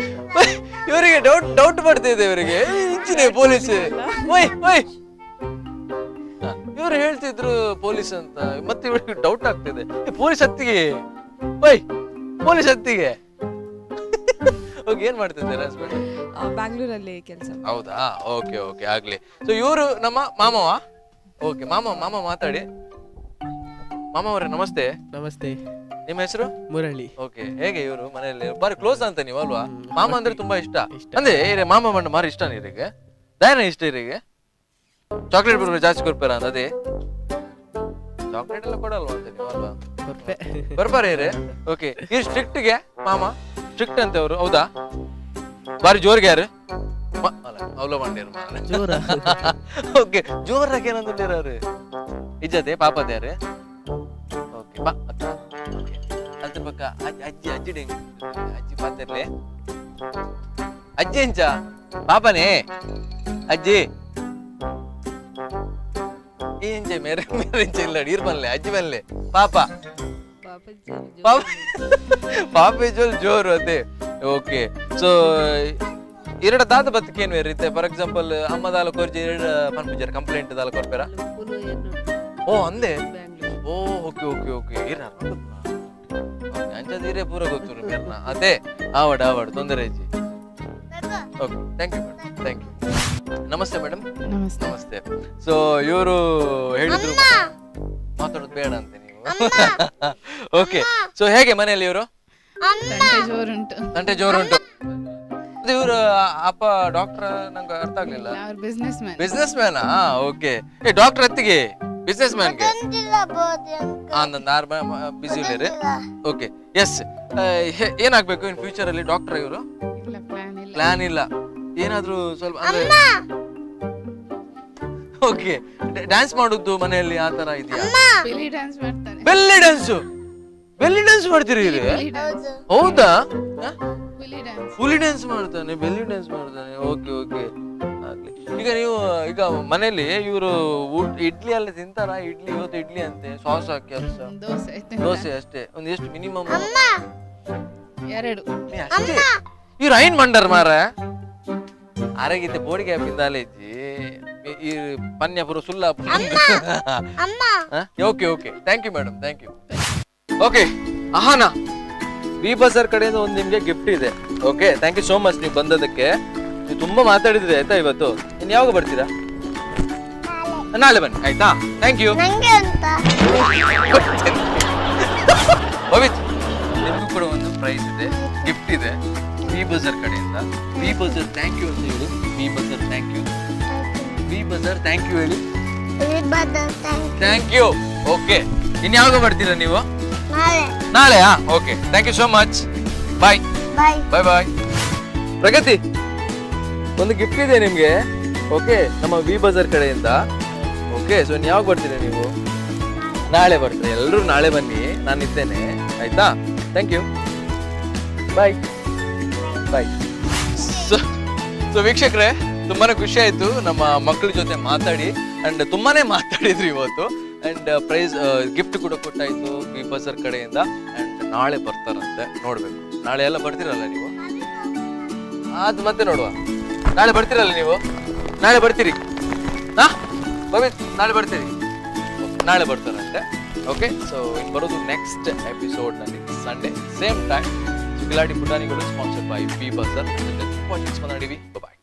ಇವರಿಗೆ ಡೌಟ್ ಡೌಟ್ ಬರ್ತಿದೆ ಇವರಿಗೆ, ಇಂಚಿನೇ ಪೊಲೀಸ್. ಒಯ್ ಒಯ್, ಇವರು ಹೇಳ್ತಿದ್ರು ಪೊಲೀಸ್ ಅಂತ, ಮತ್ತೆ ಇವರಿಗೆ ಡೌಟ್ ಆಗ್ತಿದೆ. ಪೊಲೀಸ್ ಹತ್ತಿಗೆ, ಒಯ್ ಪೊಲೀಸ್ ಹತ್ತಿಗೆ. ಓಕೆ, ಏನ್ ಮಾಡ್ತಿದ್ದಾರೆ ಹಸ್ಬೆಂಡ್? ಬ್ಯಾಂಗ್ಳೂರಲ್ಲಿ ಕೆಲಸ. ಹೌದಾ? ಓಕೆ ಓಕೆ, ಆಗ್ಲಿ. ಸೊ ಇವರು ನಮ್ಮ ಮಾಮವ. ಓಕೆ, ಮಾಮ ಮಾಮ ಮಾತಾಡಿ. ಮಾಮ ಅವರೇ ನಮಸ್ತೆ. ನಮಸ್ತೆ. ನಿಮ್ಮ ಹೆಸರು? ಮುರಳಿ. ಓಕೆ, ಹೇಗೆ ಇವರು ಮನೆಯಲ್ಲಿ ಬಾರಿ ಕ್ಲೋಸ್ ಅಂತ ನೀವು ಅಲ್ವಾ? ಮಾಮ ಅಂದ್ರೆ ತುಂಬಾ ಇಷ್ಟ. ಇಷ್ಟ. ಅಂದ್ರೆ ಏ ಮಾಮ ಮಂಡ ಮಾರಿ ಇಷ್ಟ ನೀರಿಗೆ, ದಾಯನ ಇಷ್ಟ ಇರಿಗೆ. ಚಾಕ್ಲೇಟ್ ಬಿಡ್ರೆ ಜಾಸ್ತಿ ಕೊಡ್ಪಾರ ಅಂತ, ಅದೇ ಚಾಕ್ಲೇಟ್ ಎಲ್ಲ ಕೊಡಲ್ವಾ ಅಂತ ನೀವು ಅಲ್ವಾ? ಕೊರ್ಪೆ. ಬರ್ಪಾರೆ ಇರೇ. ಓಕೆ, ಈ ಸ್ಟ್ರಿಕ್ಟ್ ಗೆ ಮಾಮ ಸ್ಟ್ರಿಕ್ಟ್ ಅಂತ ಅವರು, ಹೌದಾ? ಬಾರಿ ಜೋರ್ಗೆ ಯಾರು ಅವಲೋ ಮಂಡ್ಯರು. ಜೋರ. ಓಕೆ, ಜೋರಾಗಿ ಏನಂದ್ರೆ ಅವ್ರು ಇಜ್ಜತೆ ಪಾಪದ ಯಾರು. ಓಕೆ ಬಾ ಅಕ್ಕ. ಓಕೆ, ಅದ್ರ ಪಕ್ಕ ಅಜ್ಜಿ ಅಜ್ಜಿ ಡೆಂಗ್ ಅಜ್ಜಿ ಪಾತಿರ್ಲಿ. ಅಜ್ಜಿ ಎಂಚ ಪಾಪನೇ ಅಜ್ಜಿ ಈ ಎಂಚ ಮೇರೆ ಮೇರೆ ಎಂಚ ಇಲ್ಲ ನೀರು ಬನ್ಲೆ ಅಜ್ಜಿ ಬನ್ಲೆ ಪಾಪ ಪಾಪ ಪಾಪೆ ಜೋರು ಜೋರು ಅದೇ. ಓಕೆ, ಸೊ ಎರಡ ದಾದ ಬತ್ತಕೇನು ರೀತೆ, ಫಾರ್ ಎಕ್ಸಾಂಪಲ್ ಅಮ್ಮ ದಾಲ ಕೊರ್ಜಿ ಎರಡು ಪನ್ಪುಜಾರ ಕಂಪ್ಲೇಂಟ್ ದಾಲ ಕೊರ್ಪೇರ? ಓ ಅಂದೆ, ಓ ಓಕೆ ಓಕೆ ಓಕೆ, ಇರ ಅಂಚದ ಇರೇ ಪೂರ ಗೊತ್ತು ಮೇರ್ನ ಅದೇ. ಆವಡ್ ಆವಡ್ ತೊಂದರೆ ಇಜ್ಜಿ. Okay, thank you madam, thank you. Namaste madam. Namaste. Namaste. ಸೊ ಇವರು ಹೇಳಿದ್ರು ಮಾತಾಡೋದು ಬೇಡ ಅಂತ ನೀವು. ಓಕೆ, ಸೊ ಹೇಗೆ ಮನೆಯಲ್ಲಿ ಇವರು? ತಂಟೆ ಜೋರುಂಟು. ತಂಟೆ ಜೋರುಂಟು. ಇವರು ಅಪ್ಪ ಡಾಕ್ಟರ್, ನಂಗೆ ಅರ್ಥ ಆಗ್ಲಿಲ್ಲ. ಅವ್ರ ಬಿಸ್ನೆಸ್ ಮ್ಯಾನ್. ಬಿಸ್ನೆಸ್ ಮ್ಯಾನಾ? ಓಕೆ, ಏ ಡಾಕ್ಟರ್ ಅತ್ತಿಗೆ ಬಿಸ್ನೆಸ್ ಮ್ಯಾನ್ಗೆ ಆರ್ ಬಿಸಿ ಇಲ್ಲೇರಿ. ಓಕೆ, ಎಸ್, ಏನಾಗ್ಬೇಕು ಇನ್ ಫ್ಯೂಚರ್ ಅಲ್ಲಿ? ಡಾಕ್ಟರ್ ಇವರು? ಇಲ್ಲ, ಪ್ಲಾನ್ ಇಲ್ಲ. ಪ್ಲಾನ್ ಇಲ್ಲ. ಏನಾದ್ರೂ ಸ್ವಲ್ಪ ಅಂದ್ರೆ, ಓಕೆ, ಡ್ಯಾನ್ಸ್ ಮಾಡುದು ಮನೆಯಲ್ಲಿ ಆ ತರ ಇದೆಯಾ? ಬೆಲಿ ಡ್ಯಾನ್ಸ್ ಮಾಡ್ತಾರೆ. Belly dance? ಬೆಲ್ಲಿ ಡ್ಯಾನ್ಸ್ ಮಾಡ್ತೀರಿ ಇವ್ರು? ಹುಲಿ ಡ್ಯಾನ್ಸ್. ಹೌದಾ? ಹುಲಿ ಡ್ಯಾನ್ಸ್. ಹುಲಿ ಡ್ಯಾನ್ಸ್ ಮಾಡ್ತಾನೆ, ಬೆಲ್ಲಿ ಡ್ಯಾನ್ಸ್ ಮಾಡ್ತಾನೆ. ಓಕೆ ಓಕೆ, ಆಗ್ಲಿ. ಈಗ ನೀವು ಈಗ ಮನೇಲಿ ಇವರು ಊಟ ಇಡ್ಲಿ ಎಲ್ಲ ತಿಂತಾರಾ? ಇಡ್ಲಿ ಇವತ್ತು ಇಡ್ಲಿ ಅಂತೆ, ಸಾಸ್ ಹಾಕಿ ಅದು ಸಹ. ದೋಸೆ ತಿಂತಾರೆ. ದೋಸೆ ಅಷ್ಟೇ. ಒಂದು ಎಷ್ಟು ಮಿನಿಮಮ್? ಎರಡು. ಅಷ್ಟೇ. ಇವ್ರು ಐನ್ ಮಂಡರ್ ಮಾರ ಆರೋಗ್ಯತೆ ಬೋಡಿಗೆ ಪಿಂದಾಲೆ ಇಜ್ಜಿ ಈ ಪನ್ಯ ಪುರ ಸುಲ್ಲ. Okay okay, thank you madam, thank you. Okay, Ahana, V Bazaar ಕಡೆಯಿಂದ ಒಂದು ನಿಮಗೆ ಗಿಫ್ಟ್ ಇದೆ. Okay, thank you so much ನೀವು ಬಂದದಕ್ಕೆ. ನೀವು ತುಂಬಾ ಮಾತಾಡಿದ್ರಿ ಆಯ್ತಾ ಇವತ್ತು. ಇನ್ನು ಯಾವಾಗ ಬರ್ತೀರಾ? ನಾಳೆ ಬನ್ನಿ ಆಯ್ತಾ? Thank you. ನಂಗೆ ಅಂತ. ಭವಿತ್, ನಿಮಗೂ ಕೂಡ ಒಂದು ಪ್ರೈಸ್ ಇದೆ, ಗಿಫ್ಟ್ ಇದೆ. ವಿ ಬಜಾರ್ ಕಡೆಯಿಂದ. ವಿ ಬಜಾರ್ thank you ಅಂತ ಹೇಳಿ. V Bazaar thank you. V Bazaar thank you ಹೇಳಿ. Thank you. Okay, ಇನ್ಯಾವಾಗ ಬರ್ತೀರಾ ನೀವು? ನಾಳೆ. ನಾಳೆಯಾ? Okay, thank you so much. Bye. Bye. Bye bye. Pragathi, ಒಂದು ಗಿಫ್ಟ್ ಇದೆ ನಿಮಗೆ. ಓಕೆ, ನಮ್ಮ ವಿ ಬಜಾರ್ ಕಡೆಯಿಂದ. ಓಕೆ, ಸೊ ಯಾವಾಗ ಬರ್ತೀರಾ ನೀವು? ನಾಳೆ ಬರ್ತೀರಾ? ಎಲ್ಲರೂ ನಾಳೆ ಬನ್ನಿ, ನಾನು ಇದ್ದೇನೆ, ಆಯ್ತಾ? Thank you, bye bye. So ವೀಕ್ಷಕರೇ, ತುಂಬಾನೇ ಖುಷಿ ಆಯ್ತು ನಮ್ಮ ಮಕ್ಕಳ ಜೊತೆ ಮಾತಾಡಿ. ಅಂಡ್ ತುಂಬಾನೇ ಮಾತಾಡಿದ್ರಿ ಇವತ್ತು. ಅಂಡ್ ಪ್ರೈಸ್, ಗಿಫ್ಟ್ ಕೂಡ ಕೊಟ್ಟಾಯ್ತು ವಿ ಬಜಾರ್ ಕಡೆಯಿಂದ. ಅಂಡ್ ನಾಳೆ ಬರ್ತಾರಂತೆ, ನೋಡ್ಬೇಕು. ನಾಳೆ ಎಲ್ಲ ಬರ್ತೀರಲ್ಲ ನೀವು? ಅದು ಮತ್ತೆ ನೋಡುವ. ನಾಳೆ ಬರ್ತೀರಲ್ಲ ನೀವು? ನಾಳೆ ಬರ್ತೀರಿ? ಹಾ ಭವಿತ್, ನಾಳೆ ಬರ್ತೀರಿ? Okay, ನಾಳೆ ಬರ್ತಾರಂತೆ. ಓಕೆ, ಸೊ ಇನ್ನು ಬರೋದು next ಎಪಿಸೋಡ್ನಲ್ಲಿ, Sunday same time. Kiladi ಪುಟಾಣಿಗಳು ಸ್ಪಾನ್ಸರ್ಡ್ ಬೈ ವಿ ಬಜಾರ್. ಮಾತಾಡಿವಿ. ಬಾಯ್.